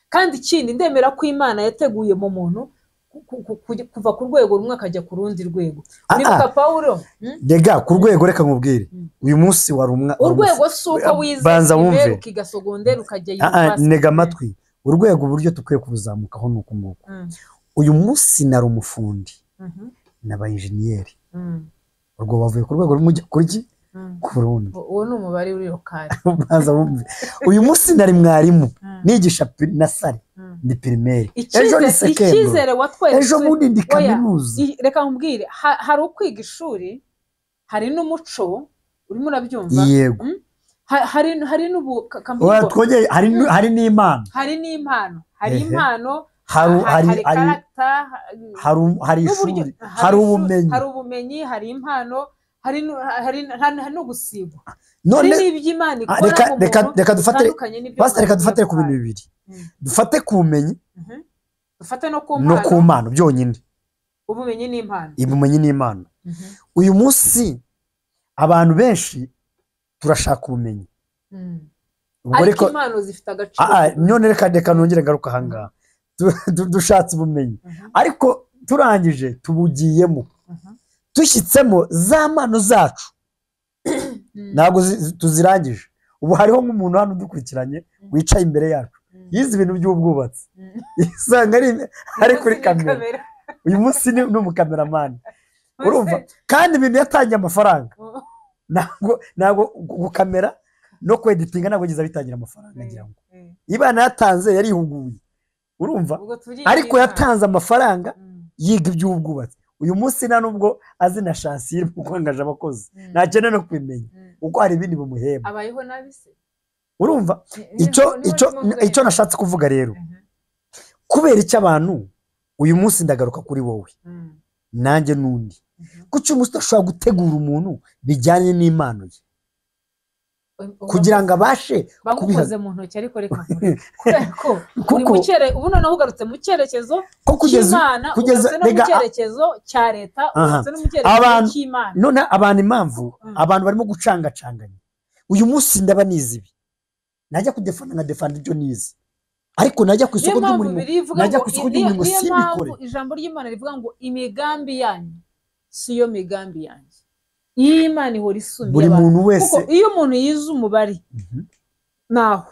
Speaker 2: Kandi ikindi ndemera ko Imana yateguye mu muntu kuva ku rwego rumwe akajya ku rundi rwego. Uribuka Pawulo?
Speaker 1: Rega ku rwego, reka nkubwire, uyu munsi wari
Speaker 2: urwego si uko wize primaire ukiga secondaire ukajya
Speaker 1: university. Ntega amatwi, urwego uburyo tukwiye kubuzamukaho ni uku nguku. Uyu munsi nari umufundi n'aba engineer, urwo bavuye ku rwego rumwe kuri ki ku rundi.
Speaker 2: Uwo ni umubare uri lokal.
Speaker 1: Uyu munsi nari mwarimu nigisha na sare ndi primaire, ejo ni
Speaker 2: icyizere watweretse,
Speaker 1: ejo bundi ndi kaminuza.
Speaker 2: Reka nkubwire, hari ukwiga ishuri, hari n'umuco urimo urabyumva.
Speaker 1: Yego.
Speaker 2: Hari n'ubu
Speaker 1: hari n'impano,
Speaker 2: hari n'impano, hari impano, hari karagita,
Speaker 1: hari ishuri, hari ubumenyi,
Speaker 2: hari ubumenyi, hari impano, hari no gusigwa. None n'ibyo Imana ikora mu muntu.
Speaker 1: Reka dufate, reka dufate ku bintu bibiri. Dufate ku bumenyi,
Speaker 2: dufate no
Speaker 1: ku mpano byonyine.
Speaker 2: Ubumenyi n'impano,
Speaker 1: ubumenyi n'impano. Uyu munsi abantu benshi turashaka ubumenyi,
Speaker 2: ariko impano zifite agaciro.
Speaker 1: None reka nongere ngaruka aha ngaha. Dushatse ubumenyi, ariko turangije tubugiyemo, dushyitsemo za mpano zacu ntabwo tuzirangije. Ubu hariho nk'umuntu hano udukurikiranye wicaye imbere yacu, yize ibintu by'ubwubatsi, usanga ari kuri kamera. Uyu munsi ni umukameramani, urumva, kandi ibintu yatangiye amafaranga. Ntabwo gukamera no kweditinga ntabwo yigeze abitangira amafaranga, ngira ngo Imana yatanze yarihuguye, urumva?
Speaker 2: Ubwo turi
Speaker 1: Ariko
Speaker 2: Imana.
Speaker 1: yatanze amafaranga yiga iby'ubwubatsi. Uyu munsi nta nubwo azi na chantier mu kwangaje abakozi, ntakeneye no kubimenya kuko hari ibindi bimuhemba.
Speaker 2: Abayeho nabi se?
Speaker 1: Urumva, icyo icyo icyo nashatse kuvuga rero, kubera icyo abantu uyu munsi, ndagaruka kuri wowe nanjye n'undi, kuki uyu munsi udashobora gutegura umuntu bijyanye n'impano ye kugira ngo abashe kubiha?
Speaker 2: Bagukoze mu ntoki, ariko reka nkore kubera ko uri
Speaker 1: Kuko
Speaker 2: ubu noneho ugarutse mu cyerekezo
Speaker 1: ko kugeza
Speaker 2: cy'Imana,
Speaker 1: kugeza
Speaker 2: ugarutse no mu
Speaker 1: rega,
Speaker 2: cyerekezo cya leta, ugarutse no mu cyerekezo cy'Imana.
Speaker 1: None abantu, impamvu abantu barimo gucangacanganya uyu munsi, ndaba nize ibi, najya kudefanda nkadefanda ibyo nize, ariko najya ku
Speaker 2: Niyo
Speaker 1: isoko
Speaker 2: mpamvu
Speaker 1: ry'umurimo,
Speaker 2: Bibiliya ivuga
Speaker 1: najya
Speaker 2: ngo
Speaker 1: ku isoko ry'umurimo
Speaker 2: niyo
Speaker 1: simbikore.
Speaker 2: mpamvu ijambo ry'Imana rivuga ngo imigambi yanyu si yo migambi yanjye. Iyi Imana ihora isumba
Speaker 1: Buri
Speaker 2: abantu.
Speaker 1: muntu wese.
Speaker 2: Kuko iyo umuntu yize umubare, naho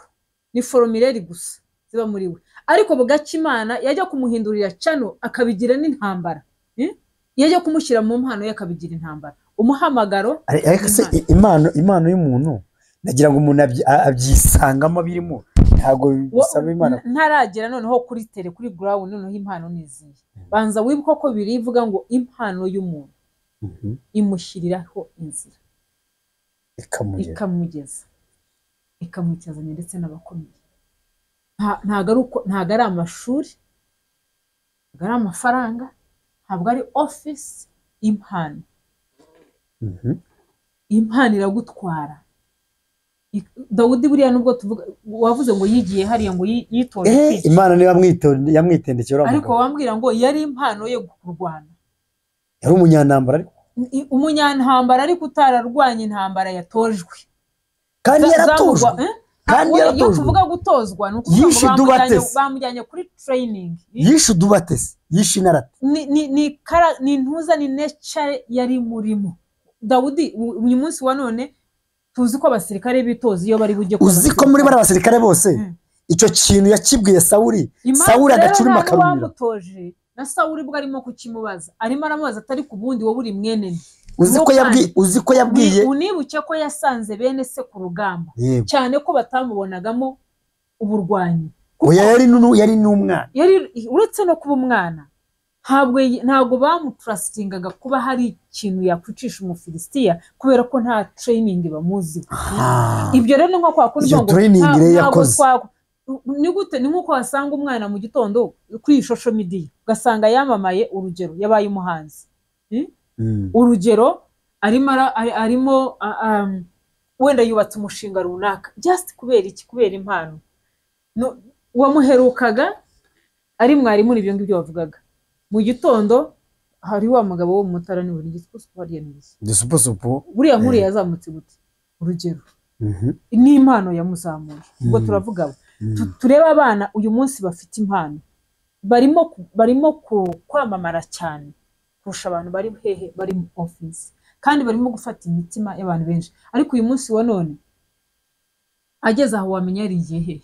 Speaker 2: ni formulaire gusa ziba muri we, ariko bugacya Imana yajya kumuhindurira cano akabigira n'intambara. Eh? Yajya kumushyira mu mpano ye akabigira intambara, umuhamagaro.
Speaker 1: Ariko se impano y'umuntu, nagira ngo umuntu abyisangamo birimo, ntabwo bisaba Imana.
Speaker 2: Ntaragera noneho kuri tere, kuri ground, noneho impano ni izihe? Banza wibuke ko birivuga ngo impano y'umuntu imushyiriraho inzira,
Speaker 1: Ikamugera.
Speaker 2: ikamugeza, ikamwicazanya ndetse n'abakomeye. Ntabwo ari uko, ntabwo ari amashuri, ntabwo ari amafaranga, ntabwo ari office. Impano, impano iragutwara. Dawudi buriya, nubwo tuvuga wavuze ngo yigiye hariya, ngo yitoje kwica.
Speaker 1: Imana niba yamwitendekeye uriya
Speaker 2: Ariko
Speaker 1: mugabo.
Speaker 2: wambwira ngo yari impano ye kurwana.
Speaker 1: Yari umunyantambara ariko.
Speaker 2: Umunyantambara ariko utararwanya intambara yatojwe.
Speaker 1: Kandi yaratojwe.
Speaker 2: Eh?
Speaker 1: Kandi
Speaker 2: Iyo
Speaker 1: yaratojwe.
Speaker 2: tuvuga gutozwa, ni ukuvuga ngo
Speaker 1: Yishe udubatesi.
Speaker 2: bamujyanye kuri training.
Speaker 1: Yishe udubatesi, yishe inarate.
Speaker 2: Ni ntuza, ni nature yari murimo Dawudi. Uyu munsi wa none tuzi ko abasirikare bitoza iyo bari bujye kuba
Speaker 1: Uzi ko muri bariya basirikare bose, icyo kintu yakibwiye Sawuri,
Speaker 2: Impamvu
Speaker 1: Sawuri
Speaker 2: rero
Speaker 1: agacurima
Speaker 2: nta
Speaker 1: akarumira.
Speaker 2: n'uwamutoje, na Sawuri bwo arimo kukimubaza, arimo aramubaza atari ku bundi wowe uri mwene nde?
Speaker 1: Uzi ko
Speaker 2: Nuko
Speaker 1: yabwiye, uzi ko yabwiye
Speaker 2: Unibuke ko yasanze bene se ku rugamba,
Speaker 1: Yego.
Speaker 2: cyane ko batamubonagamo uburwanyi.
Speaker 1: Oya, yari n'umwana.
Speaker 2: Yari uretse no kuba umwana, ntabwo bamutrustingaga kuba hari ikintu yakwicisha Umufilisitiya, kubera ko nta training bamuziho. Ibyo rero ni nko kwa kundi
Speaker 1: Iyo
Speaker 2: uvuga ngo
Speaker 1: training rero
Speaker 2: ntabwo
Speaker 1: yakoze.
Speaker 2: Ni gute? Ni nk'uko wasanga umwana mu gitondo kuri iyi social media, ugasanga yamamaye, urugero yabaye umuhanzi. Urugero arimo arimo wenda yubatse umushinga runaka, just kubera iki? Kubera impano. No, uwamuherukaga ari mwarimu, ibyo ngibyo wavugaga mu gitondo, hari wa mugabo wo mu Mutara, ni buri gisupusupu hariya ni iki?
Speaker 1: Igisupusupu.
Speaker 2: Buriya nkuriya yazamutse gute, urugero? N'impano yamuzamuye. Ubwo turavuga abo. Turebe abana uyu munsi bafite impano, barimo kwamamara cyane kurusha abantu bari hehe, bari mu office, kandi barimo gufata imitima y'abantu benshi. Ariko uyu munsi wa none ageze aho wamenya yarigiye hehe?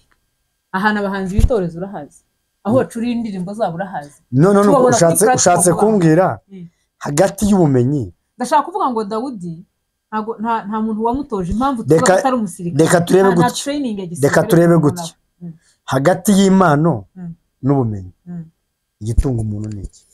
Speaker 2: Ahantu abahanzi b'itorero urahazi, aho bacurira indirimbo zabo urahazi.
Speaker 1: No, no, no.
Speaker 2: Tubabona kuri
Speaker 1: Ushatse
Speaker 2: platform
Speaker 1: ushatse kumbwira hagati y'ubumenyi
Speaker 2: Ndashaka kuvuga ngo Dawudi ntago nta muntu wamutoje. Impamvu tuvuga ko atari umusirikare,
Speaker 1: Reka turebe
Speaker 2: nta
Speaker 1: gutya.
Speaker 2: training ya gisirikare
Speaker 1: Reka turebe
Speaker 2: tubona.
Speaker 1: gutya. Hagati y'impano n'ubumenyi, igitunga umuntu ni iki?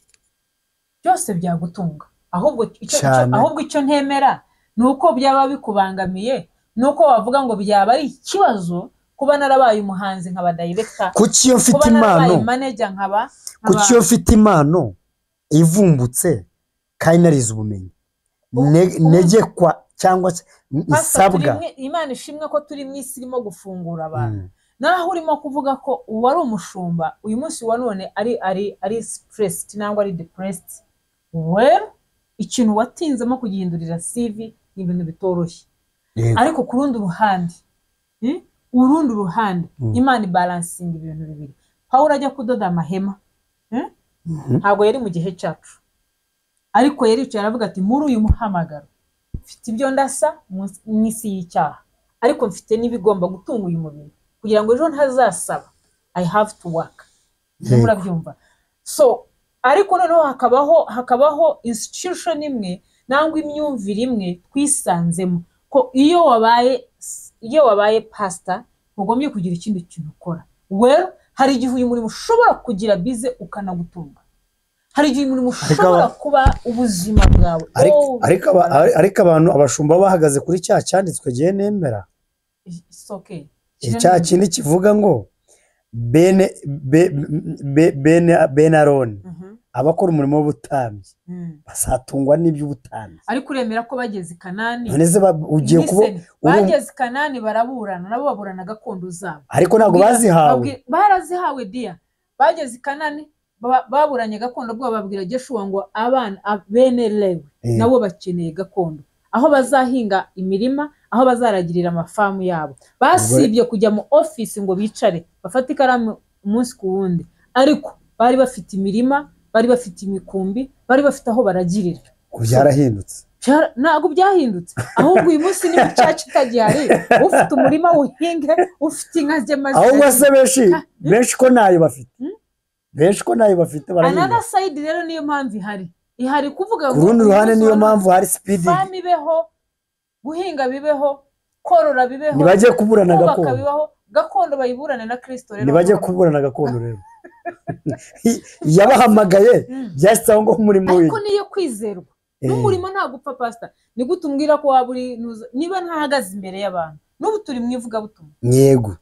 Speaker 2: Byose byagutunga, ahubwo
Speaker 1: Cyane.
Speaker 2: ahubwo icyo ntemera ni uko byaba bikubangamiye, ni uko wavuga ngo byaba ari ikibazo kuba narabaye umuhanzi nkaba director,
Speaker 1: Kuki iyo mfite
Speaker 2: kuba narabaye
Speaker 1: impano
Speaker 2: manager nkaba
Speaker 1: Kuki iyo mfite impano ivumbutse kandi narize ubumenyi, negekwa cyangwa se
Speaker 2: Pastor, turi
Speaker 1: nsabwa?
Speaker 2: Imana ishimwe ko turi mu isi irimo gufungura abantu. Naho urimo kuvuga ko uwari umushumba uyu munsi wa none ari stressed cyangwa ari depressed, well, ikintu watinzemo kugihindurira CV ni ibintu bitoroshye. Ariko ku rundi ruhande, urundi ruhande, Imana ibalancinga ibintu bibiri. Pawulo ajya kudoda amahema, Ntabwo yari mu gihe cyacu, ariko yaricaye aravuga ati muri uyu muhamagaro mfite ibyo ndasa mu isi y'icyaha, ariko mfite n'ibigomba gutunga uyu mubiri kugira ngo ejo ntazasaba. I have to work. Murabyumva? So ariko noneho hakabaho institution imwe nangwa imyumvire imwe twisanzemo. Ko iyo wabaye pastor ntugombye kugira ikindi kintu ukora. Well, hari igihe uyu murimo ushobora kugira bize ukanagutunga, hari igihe umurimo ushobora kuba ubuzima bwawe.
Speaker 1: Ariko
Speaker 2: Oh,
Speaker 1: ariko abantu, abashumba bahagaze kuri cya cyanditswe gihe nemera.
Speaker 2: It's okay.
Speaker 1: Cya kindi kivuga ngo bene Aroni, abakora umurimo w'ubutambyi, bazatungwa n'iby'ubutambyi.
Speaker 2: Ariko uremera ko bageze i Kanani?
Speaker 1: None se ugiye kuba
Speaker 2: Listen, bageze i Kanani baraburana, nabo baburana gakondo zabo.
Speaker 1: Ariko ntabwo bazihawe.
Speaker 2: Barazihawe dia. Bageze i Kanani baburanye gakondo bwabo, babwira Jeshuwa ngo abana bene Lewi nabo bakeneye gakondo, aho bazahinga imirima, aho bazaragirira amafamu yabo. Basibye kujya mu ofisi ngo bicare bafate ikaramu umunsi ku wundi, ariko bari bafite imirima, bari bafite imikumbi, bari bafite aho baragirira.
Speaker 1: Ko byarahindutse.
Speaker 2: Ntabwo byahindutse, ahubwo uyu munsi niba icaca itagihari, ufite umurima wuhinge, ufite inka ze maze
Speaker 1: Ahubwo se benshi ko ntayo bafite, benshi ko ntayo bafite barahinga.
Speaker 2: Another side rero, niyo mpamvu ihari kuvuga
Speaker 1: Ku
Speaker 2: ngo
Speaker 1: rundi
Speaker 2: uyu
Speaker 1: ruhande,
Speaker 2: munsi
Speaker 1: niyo
Speaker 2: wa none
Speaker 1: mpamvu hari speed.
Speaker 2: Farm ibeho, guhinga bibeho, korora bibeho,
Speaker 1: Ntibajye kuburana
Speaker 2: kubaka
Speaker 1: gakondo.
Speaker 2: bibaho, gakondo bayiburane na Kristo rero.
Speaker 1: Ntibajye kuburana gakondo rero yabahamagaye. Byashyize aho ngo umurimo
Speaker 2: Ariko niyo kwizerwa n'umurimo ntabwo upfa. Pasita, ni gute umbwira ko waba uri niba ntahagaze imbere y'abantu? N'ubu turi mu ivugabutumwa.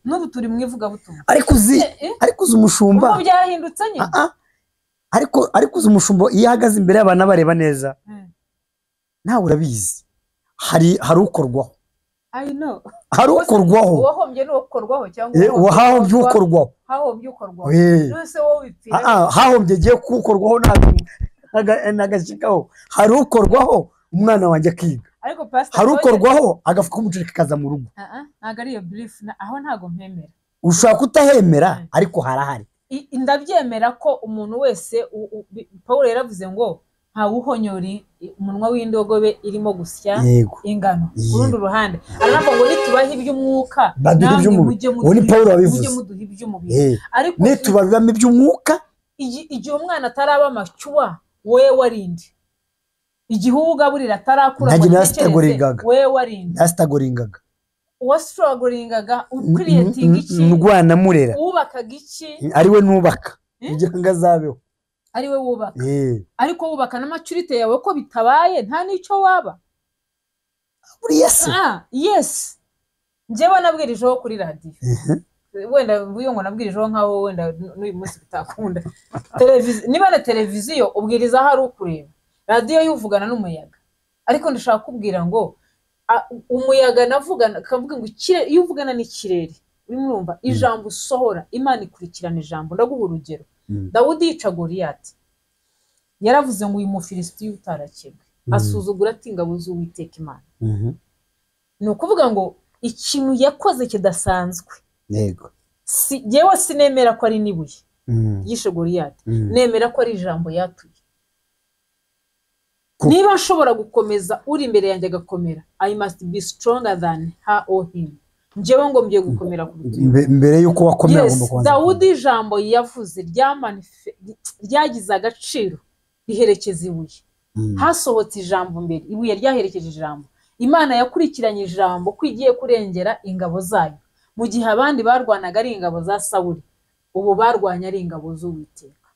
Speaker 2: N'ubu turi mu ivugabutumwa.
Speaker 1: Ariko uzi ariko uzi umushumba
Speaker 2: Ubwo byahindutse nyine.
Speaker 1: Ah, ah. Ariko uzi umushumba iyo ahagaze imbere y'abantu abareba neza, nawe urabizi, hari ukorwaho.
Speaker 2: I know.
Speaker 1: Hari ukorwaho.
Speaker 2: Uwahombye ni ukorwaho cyangwa
Speaker 1: Hahombye ukorwaho.
Speaker 2: Hahombye ukorwaho. None se wowe bipfira?
Speaker 1: Ah, ah, hahombye agiye kuwukorwaho nagashikaho. Hari ukorwaho umwana wanjye akiga.
Speaker 2: Ariko pastor,
Speaker 1: Hari ukorwaho agafuka k'umuceri kakaza mu rugo.
Speaker 2: Ah, ah, ntabwo ari iyo belief, aho ntabwo mpemera.
Speaker 1: Ushobora kutahemera, ariko harahari.
Speaker 2: Ndabyemera ko umuntu wese Paul yaravuze ngo ntawuhonyora umunwa w'indogobe irimo gusya ingano. Ku rundi ruhande aravuga ngo nitubaha iby'umwuka,
Speaker 1: Baduha
Speaker 2: namwe
Speaker 1: iby'umubiri.
Speaker 2: mujye
Speaker 1: Uwo ni Paul wabivuze.
Speaker 2: mujye muduha iby'umubiri. Ariko
Speaker 1: Nitubabibamo iby'umwuka.
Speaker 2: Igihe umwana ataraba mature, wowe warinde. Igihe uwo ugaburira atarakura
Speaker 1: Nanjye
Speaker 2: ngo
Speaker 1: narastrugglingaga.
Speaker 2: atekereze, wowe warinde.
Speaker 1: Nastrugglingaga.
Speaker 2: Uwastrugglingaga ucreatinga iki?
Speaker 1: Ndwana murera.
Speaker 2: Wubakaga iki?
Speaker 1: Ari we nubaka kugira ngo azabeho.
Speaker 2: Ari we wubaka. Ariko wubaka na maturity yawe, ko bitabaye nta n'icyo waba.
Speaker 1: Buriya se?
Speaker 2: Ah, yes, njyewe nabwirijeho kuri radiyo. Wenda mvuye ngo nabwirijeho nkaho wenda n'uyu munsi bitakunda. Televiziyo, niba na televiziyo ubwiriza aho ari ukureba, radiyo yo uvugana n'umuyaga. Ariko ndashaka kubwira ngo umuyaga navugana kavuga ngo iyo uvugana n'ikirere, urimo urumva ijambo usohora, Imana ikurikirana ijambo. Ndaguha urugero. Dawudi yica Goliyati, yaravuze ngo uyu Mufilisitiya utarakebwe asuzugura ati ingabo z'Uwiteka Imana. Ni ukuvuga ngo ikintu yakoze kidasanzwe, si yewe, sinemera ko ari n'ibuye yishe Goliyati, nemera ko ari ijambo yatuye. Niba nshobora gukomeza uri imbere yanjye agakomera, I must be stronger than her or him. Njyewe ngo mgiye gukomera kuruta uyu.
Speaker 1: Mbere y'uko wakomera,
Speaker 2: Yes,
Speaker 1: ugomba kubanza.
Speaker 2: Dawudi ijambo yavuze ryagize agaciro, riherekeza ibuye. Hasohotse ijambo mbere, ibuye ryaherekeje ijambo. Imana yakurikiranye ijambo ko igiye kurengera ingabo zayo. Mu gihe abandi barwanaga ari ingabo za Sawuli, ubu barwanya ari ingabo z'Uwiteka.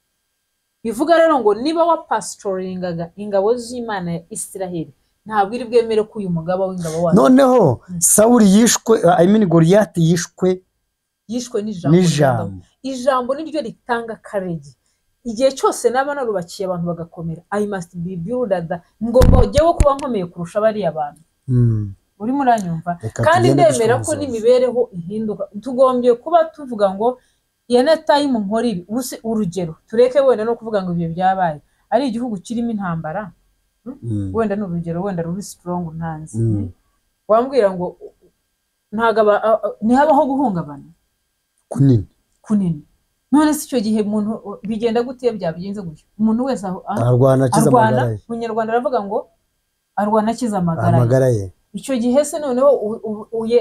Speaker 2: Bivuga rero ngo niba wapastoringaga ingabo z'Imana ya Isiraheli, ntabwo iri bwemere ko uyu mugaba w'ingabo wayo
Speaker 1: Noneho Sawuli yishwe, I mean Goliyati yishwe
Speaker 2: yishwe n'ijambo rya
Speaker 1: n'ijambo.
Speaker 2: Dawudi. Ijambo niryo ritanga courage. Igihe cyose naba narubakiye abantu bagakomera, I must be builder, ngomba jyewe kuba nkomeye kurusha bariya bantu. Urimo uranyumva?
Speaker 1: Reka
Speaker 2: Kandi
Speaker 1: tugende
Speaker 2: ndemera ko
Speaker 1: dusoza.
Speaker 2: n'imibereho ihinduka. Tugombye kuba tuvuga ngo iya na time nkora ibi. Ubu se urugero, tureke wenda no kuvuga ngo ibyo byabaye ari igihugu kirimo intambara, wenda ni urugero wenda ruri strong ntanzi. Wambwira ngo ntabwo ntihabaho guhungabana
Speaker 1: Kunini.
Speaker 2: kunini? None se icyo gihe umuntu bigenda gute? Iyo byabigenze gutyo, umuntu wese
Speaker 1: Arwana akiza
Speaker 2: arwana.
Speaker 1: amagara ye.
Speaker 2: Umunyarwanda aravuga ngo arwana akiza amagara ye.
Speaker 1: Amagara ye.
Speaker 2: Icyo gihe se noneho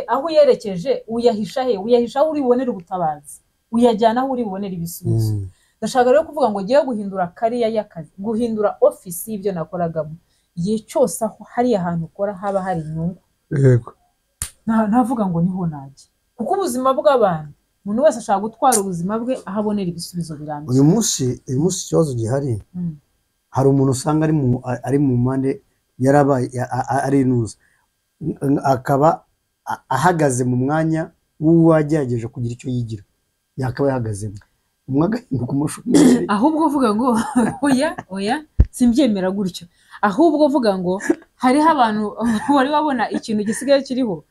Speaker 2: aho uyerekeje uyahisha he? Uyahisha aho uri bubonere ubutabazi, uyajyana aho uri bubonere ibisubizo. Ndashaka rero kuvuga ngo ngiye guhindura career y'akazi, guhindura ofisi y'ibyo nakoragamo. Igihe cyose aho hariya hantu ukora haba hari inyungu.
Speaker 1: Yego.
Speaker 2: Navuga ngo niho najya, kuko ubuzima bw'abantu, umuntu wese ashaka gutwara ubuzima bwe aho abonera ibisubizo birambye.
Speaker 1: Uyu munsi ikibazo gihari, hari umuntu usanga ari mu mpande, yarabaye ari inuza, akaba ahagaze mu mwanya w'uwagerageje kugira icyo yigira, yakaba yahagazemo umwe agahinduka umushomeri.
Speaker 2: Ahubwo uvuga ngo oya, oya, simbyemera gutyo. Ahubwo uvuga ngo hariho abantu wari wabona ikintu gisigaye kiriho,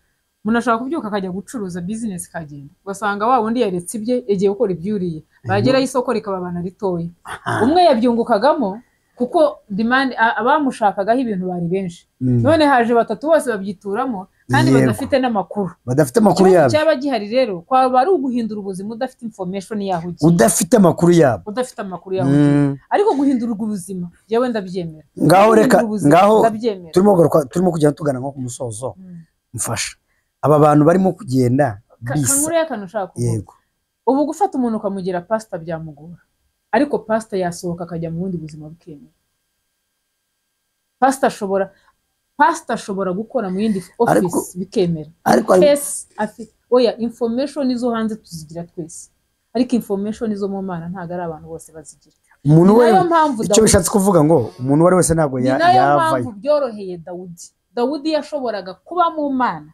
Speaker 2: umuntu ashobora kubyuka akajya gucuruza, business ikagenda, ugasanga wa wundi yaretse ibye, yagiye gukora ibyuriye, bagerayo isoko rikababana ritoya. Umwe yabyungukagamo kuko demand, abamushakagaho ibintu bari benshi. None haje batatu bose babyituramo kandi badafite n'amakuru.
Speaker 1: Badafite amakuru
Speaker 2: Ikibazo
Speaker 1: yabyo.
Speaker 2: cyaba gihari rero kwaba ari uguhindura ubuzima udafite information yaho ugiye.
Speaker 1: Udafite amakuru yabo.
Speaker 2: Udafite amakuru yaho ugiye. Ariko guhindurwa ubuzima jyewe ndabyemera.
Speaker 1: Ngaho reka
Speaker 2: Guhindura ubuzima,
Speaker 1: ngaho
Speaker 2: ndabyemera.
Speaker 1: Turimo kugaruka, turimo kugenda tugana nko ku musozo. Mfasha, aba bantu barimo kugenda bisa
Speaker 2: Kankuru y'akantu ushaka kuvuga.
Speaker 1: Yego.
Speaker 2: Ubu gufata umuntu ukamugira pasita byamugora, ariko pasita yasohoka akajya mu bundi buzima bukemera. Pasita ashobora gukora mu yindi office bikemera.
Speaker 1: Ariko
Speaker 2: Case afite, oya, information zo hanze tuzigira twese, ariko information zo mu Mana ntabwo ari abantu bose bazigira.
Speaker 1: Umuntu
Speaker 2: Ni
Speaker 1: we
Speaker 2: nayo mpamvu
Speaker 1: icyo
Speaker 2: Dawudi-
Speaker 1: bishatse kuvuga ngo umuntu uwo ari wese ntabwo
Speaker 2: Ni nayo
Speaker 1: yavayo.
Speaker 2: mpamvu byoroheye Dawudi. Dawudi yashoboraga kuba mu Mana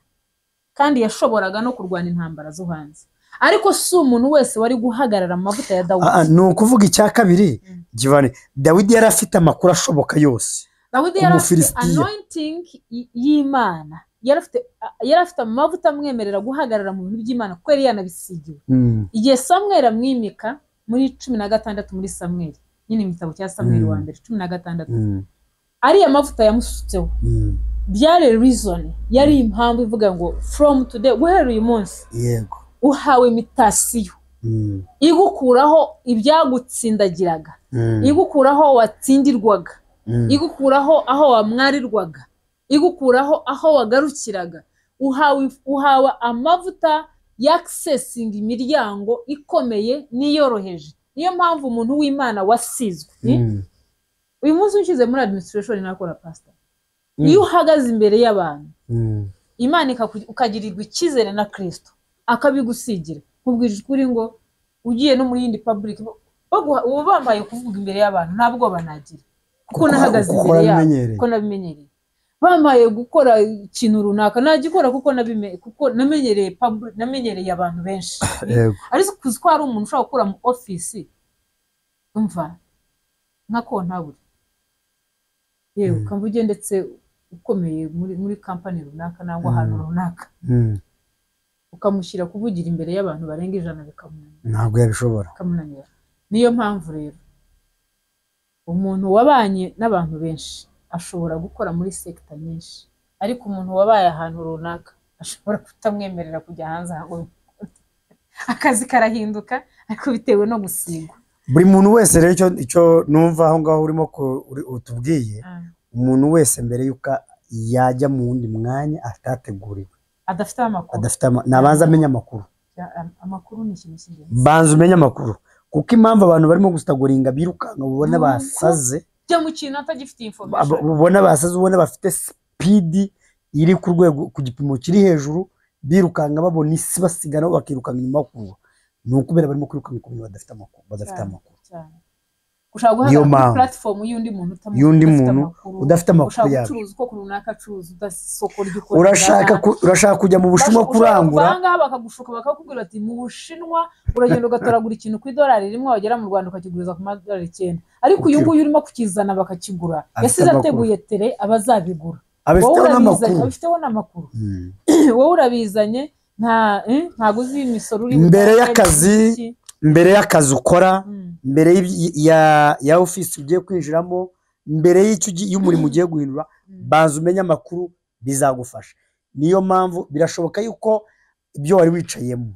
Speaker 2: kandi yashoboraga no kurwana intambara zo hanze, ariko si umuntu wese wari guhagarara mu mavuta ya Dawudi.
Speaker 1: Ah, ah, ni ukuvuga icya kabiri, Giovanni, Dawidi yari afite amakuru ashoboka yose.
Speaker 2: Dawidi yari afite
Speaker 1: Umufilisitiya.
Speaker 2: anointing y'Imana, yari afite amavuta amwemerera guhagarara mu bintu by'Imana kuko yari yanabisigiwe. Igihe Samweli amwimika muri 16 muri Samweli nyine, mu gitabo cya Samweli wa mbere 16, ariya mavuta yamusutseho byari reason, yari impamvu ivuga ngo from today, guhera uyu munsi, uhawe mutation igukuraho ibyagutsindagiraga, igukuraho watsindirwaga, igukuraho aho wamwarirwaga, igukuraho aho wagarukiraga. Uhawe amavuta y'accessinga imiryango ikomeye n'iyoroheje. Niyo mpamvu umuntu w'Imana wasizwe, uyu munsi unshyize muri administration nakora pastor. Iyo uhagaze imbere y'abantu, Imana ukagirirwa icyizere na Kristo akabigusigira, nkubwije ukuri ngo ugiye no muri yindi public ubu bambaye kuvuga imbere y'abantu, nta bwoba nagira kuko nahagaze
Speaker 1: Kuko
Speaker 2: imbere yabo.
Speaker 1: warabimenyereye.
Speaker 2: Kuko nabimenyereye. Bambaye gukora ikintu runaka nagikora kuko namenyereye public, namenyereye abantu benshi. Ariko kuzi ko hari umuntu ushobora gukora mu office, umva, nka comptable, yewe, ukamva ndetse ukomeye muri company runaka nangwa ahantu runaka, ukamushyira kuvugira imbere y'abantu barenga 100 bikamunanira.
Speaker 1: Ntabwo yabishobora.
Speaker 2: Bikamunanira. Niyo mpamvu rero umuntu wabanye n'abantu benshi ashobora gukora muri sector nyinshi, ariko umuntu wabaye ahantu runaka ashobora kutamwemerera kujya hanze aha ngo bikunde. Akazi karahinduka, ariko bitewe no gusigwa.
Speaker 1: Buri muntu wese rero, icyo numva aho ngaho urimo utubwiye, umuntu wese mbere y'uko yajya mu wundi mwanya atateguriwe,
Speaker 2: adafite amakuru,
Speaker 1: adafite nabanza amenye amakuru.
Speaker 2: Amakuru ni ikintu cy'ingenzi.
Speaker 1: Banza umenye amakuru, kuko impamvu abantu barimo gustrugglinga, birukanka, ubona basaze,
Speaker 2: Jya mu kintu atagifitiye information.
Speaker 1: Ubona basaze, ubona bafite speed iri ku rwego, ku gipimo kiri hejuru, birukanka, babona isi basigana, bakirukanka inyuma bakurura, ni ukubera barimo kwirukanka ku bintu badafite amakuru, badafite amakuru.
Speaker 2: Cyane. Ushobora
Speaker 1: Niyo
Speaker 2: guhagarara kuri
Speaker 1: mpamvu.
Speaker 2: platform y'undi muntu
Speaker 1: Y'undi
Speaker 2: udafite
Speaker 1: muntu
Speaker 2: amakuru.
Speaker 1: udafite amakuru
Speaker 2: Ushaka
Speaker 1: yabyo.
Speaker 2: gucuruza uko runaka acuruza, udafite isoko ry'uko
Speaker 1: Urashaka urashaka kujya mu Bushinwa kurangura.
Speaker 2: Aha ngaha bakagushuka, bakakubwira bati mu Bushinwa uragenda ugatoragura ikintu ku idolari 1, wagera mu Rwanda ukakiguriza ku madolari 9, ariko uyu nguyu urimo kukizana bakakigura
Speaker 1: Afite
Speaker 2: yasize
Speaker 1: amakuru.
Speaker 2: ateguye tere abazabigura. Wowe
Speaker 1: Abifiteho
Speaker 2: urabizanye,
Speaker 1: n'amakuru.
Speaker 2: abifiteho n'amakuru. Wowe urabizanye, ntago uzi imisoro uri
Speaker 1: Mbere
Speaker 2: butange,
Speaker 1: y'akazi,
Speaker 2: iki.
Speaker 1: mbere y'akazi ukora, mbere ya ofisi ugiye kwinjiramo, mbere y'umurimo ugiye guhindura, banza umenye amakuru, bizagufasha. Niyo mpamvu birashoboka yuko ibyo wari wicayemo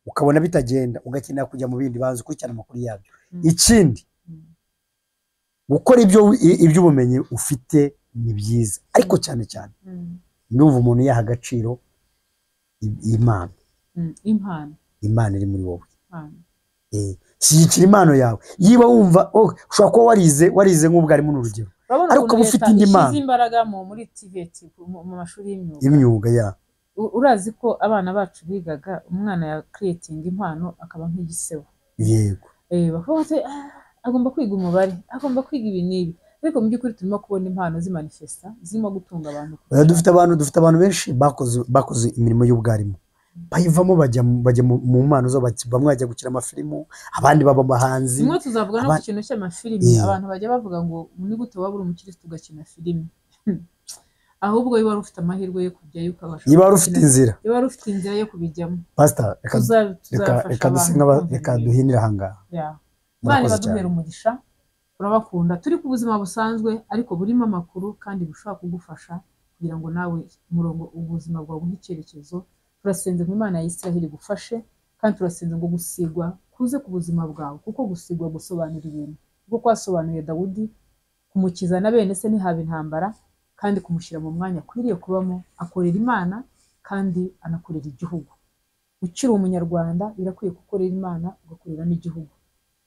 Speaker 1: ukabona bitagenda, ugakenera kujya mu bindi, banza ukurikirana amakuru yabyo. Ikindi, gukora iby'ubumenyi ufite ni byiza, ariko cyane cyane ndumva umuntu yaha agaciro impano.
Speaker 2: Impano.
Speaker 1: Impano iri muri wowe.
Speaker 2: Impano.
Speaker 1: Shyigikira impano yawe. Yiba wumva, oh, ushobora kuba warize nk'ubwarimu, ni urugero.
Speaker 2: Urabona
Speaker 1: Ariko
Speaker 2: ukuntu
Speaker 1: uba ufite
Speaker 2: leta
Speaker 1: indi
Speaker 2: ishyize
Speaker 1: mpano.
Speaker 2: imbaraga muri TVET, mu mashuri y'imyuga.
Speaker 1: Imyuga ya
Speaker 2: Urazi ko abana bacu bigaga, umwana ya creating impano akaba nk'igisebo. Bakavuga bati: "Ah, agomba kwiga umubare, agomba kwiga ibi n'ibi." Ariko mu by'ukuri turimo kubona impano zimanifesta, zirimo gutunga abantu.
Speaker 1: Oya, dufite abantu benshi bakoze imirimo y'ubwarimu, bayivamo bajya mu mpano zabo, bamwe bajya gukina amafilimu, abandi baba abahanzi.
Speaker 2: Rimwe tuzavuga no ku kintu cy'amafilimi. Abantu bajya bavuga ngo ni gute waba uri umukirisitu ugakina filimi? Ahubwo iyo wari ufite amahirwe yo kujyayo ukabasha
Speaker 1: Niba wari ufite
Speaker 2: gukina-
Speaker 1: inzira.
Speaker 2: Iyo wari ufite inzira yo kubijyamo.
Speaker 1: Pastor, reka reka
Speaker 2: Tuzafasha
Speaker 1: reka
Speaker 2: abantu
Speaker 1: duse nk'aba
Speaker 2: kumva
Speaker 1: reka
Speaker 2: ibintu.
Speaker 1: duhinire ahangaha.
Speaker 2: Yeah. Imana
Speaker 1: Murakoze
Speaker 2: ibaduhera
Speaker 1: cyane.
Speaker 2: umugisha, turabakunda. Turi ku buzima busanzwe ariko burimo amakuru kandi bushobora kugufasha kugira ngo nawe umurongo ubuzima bwawe buhe icyerekezo. Turasenze ngo Imana ya Isiraheli igufashe, kandi turasenze ngo gusigwa kuze ku buzima bwawe, kuko gusigwa gusobanura ibintu, kuko kwasobanuye Dawudi kumukiza na bene se ntihaba intambara, kandi kumushyira mu mwanya akwiriye kubamo, akorera Imana kandi anakorera igihugu. Ukiri umunyarwanda birakwiye gukorera Imana ugakorera n'igihugu.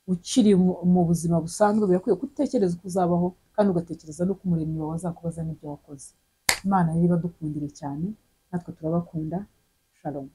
Speaker 2: Ukiri mu buzima busanzwe birakwiye gutekereza uko uzabaho, kandi ugatekereza no ku Muremyi wawe azakubaza n'ibyo wakoze. Imana rero ibadukundire cyane, natwe turabakunda. Shalom.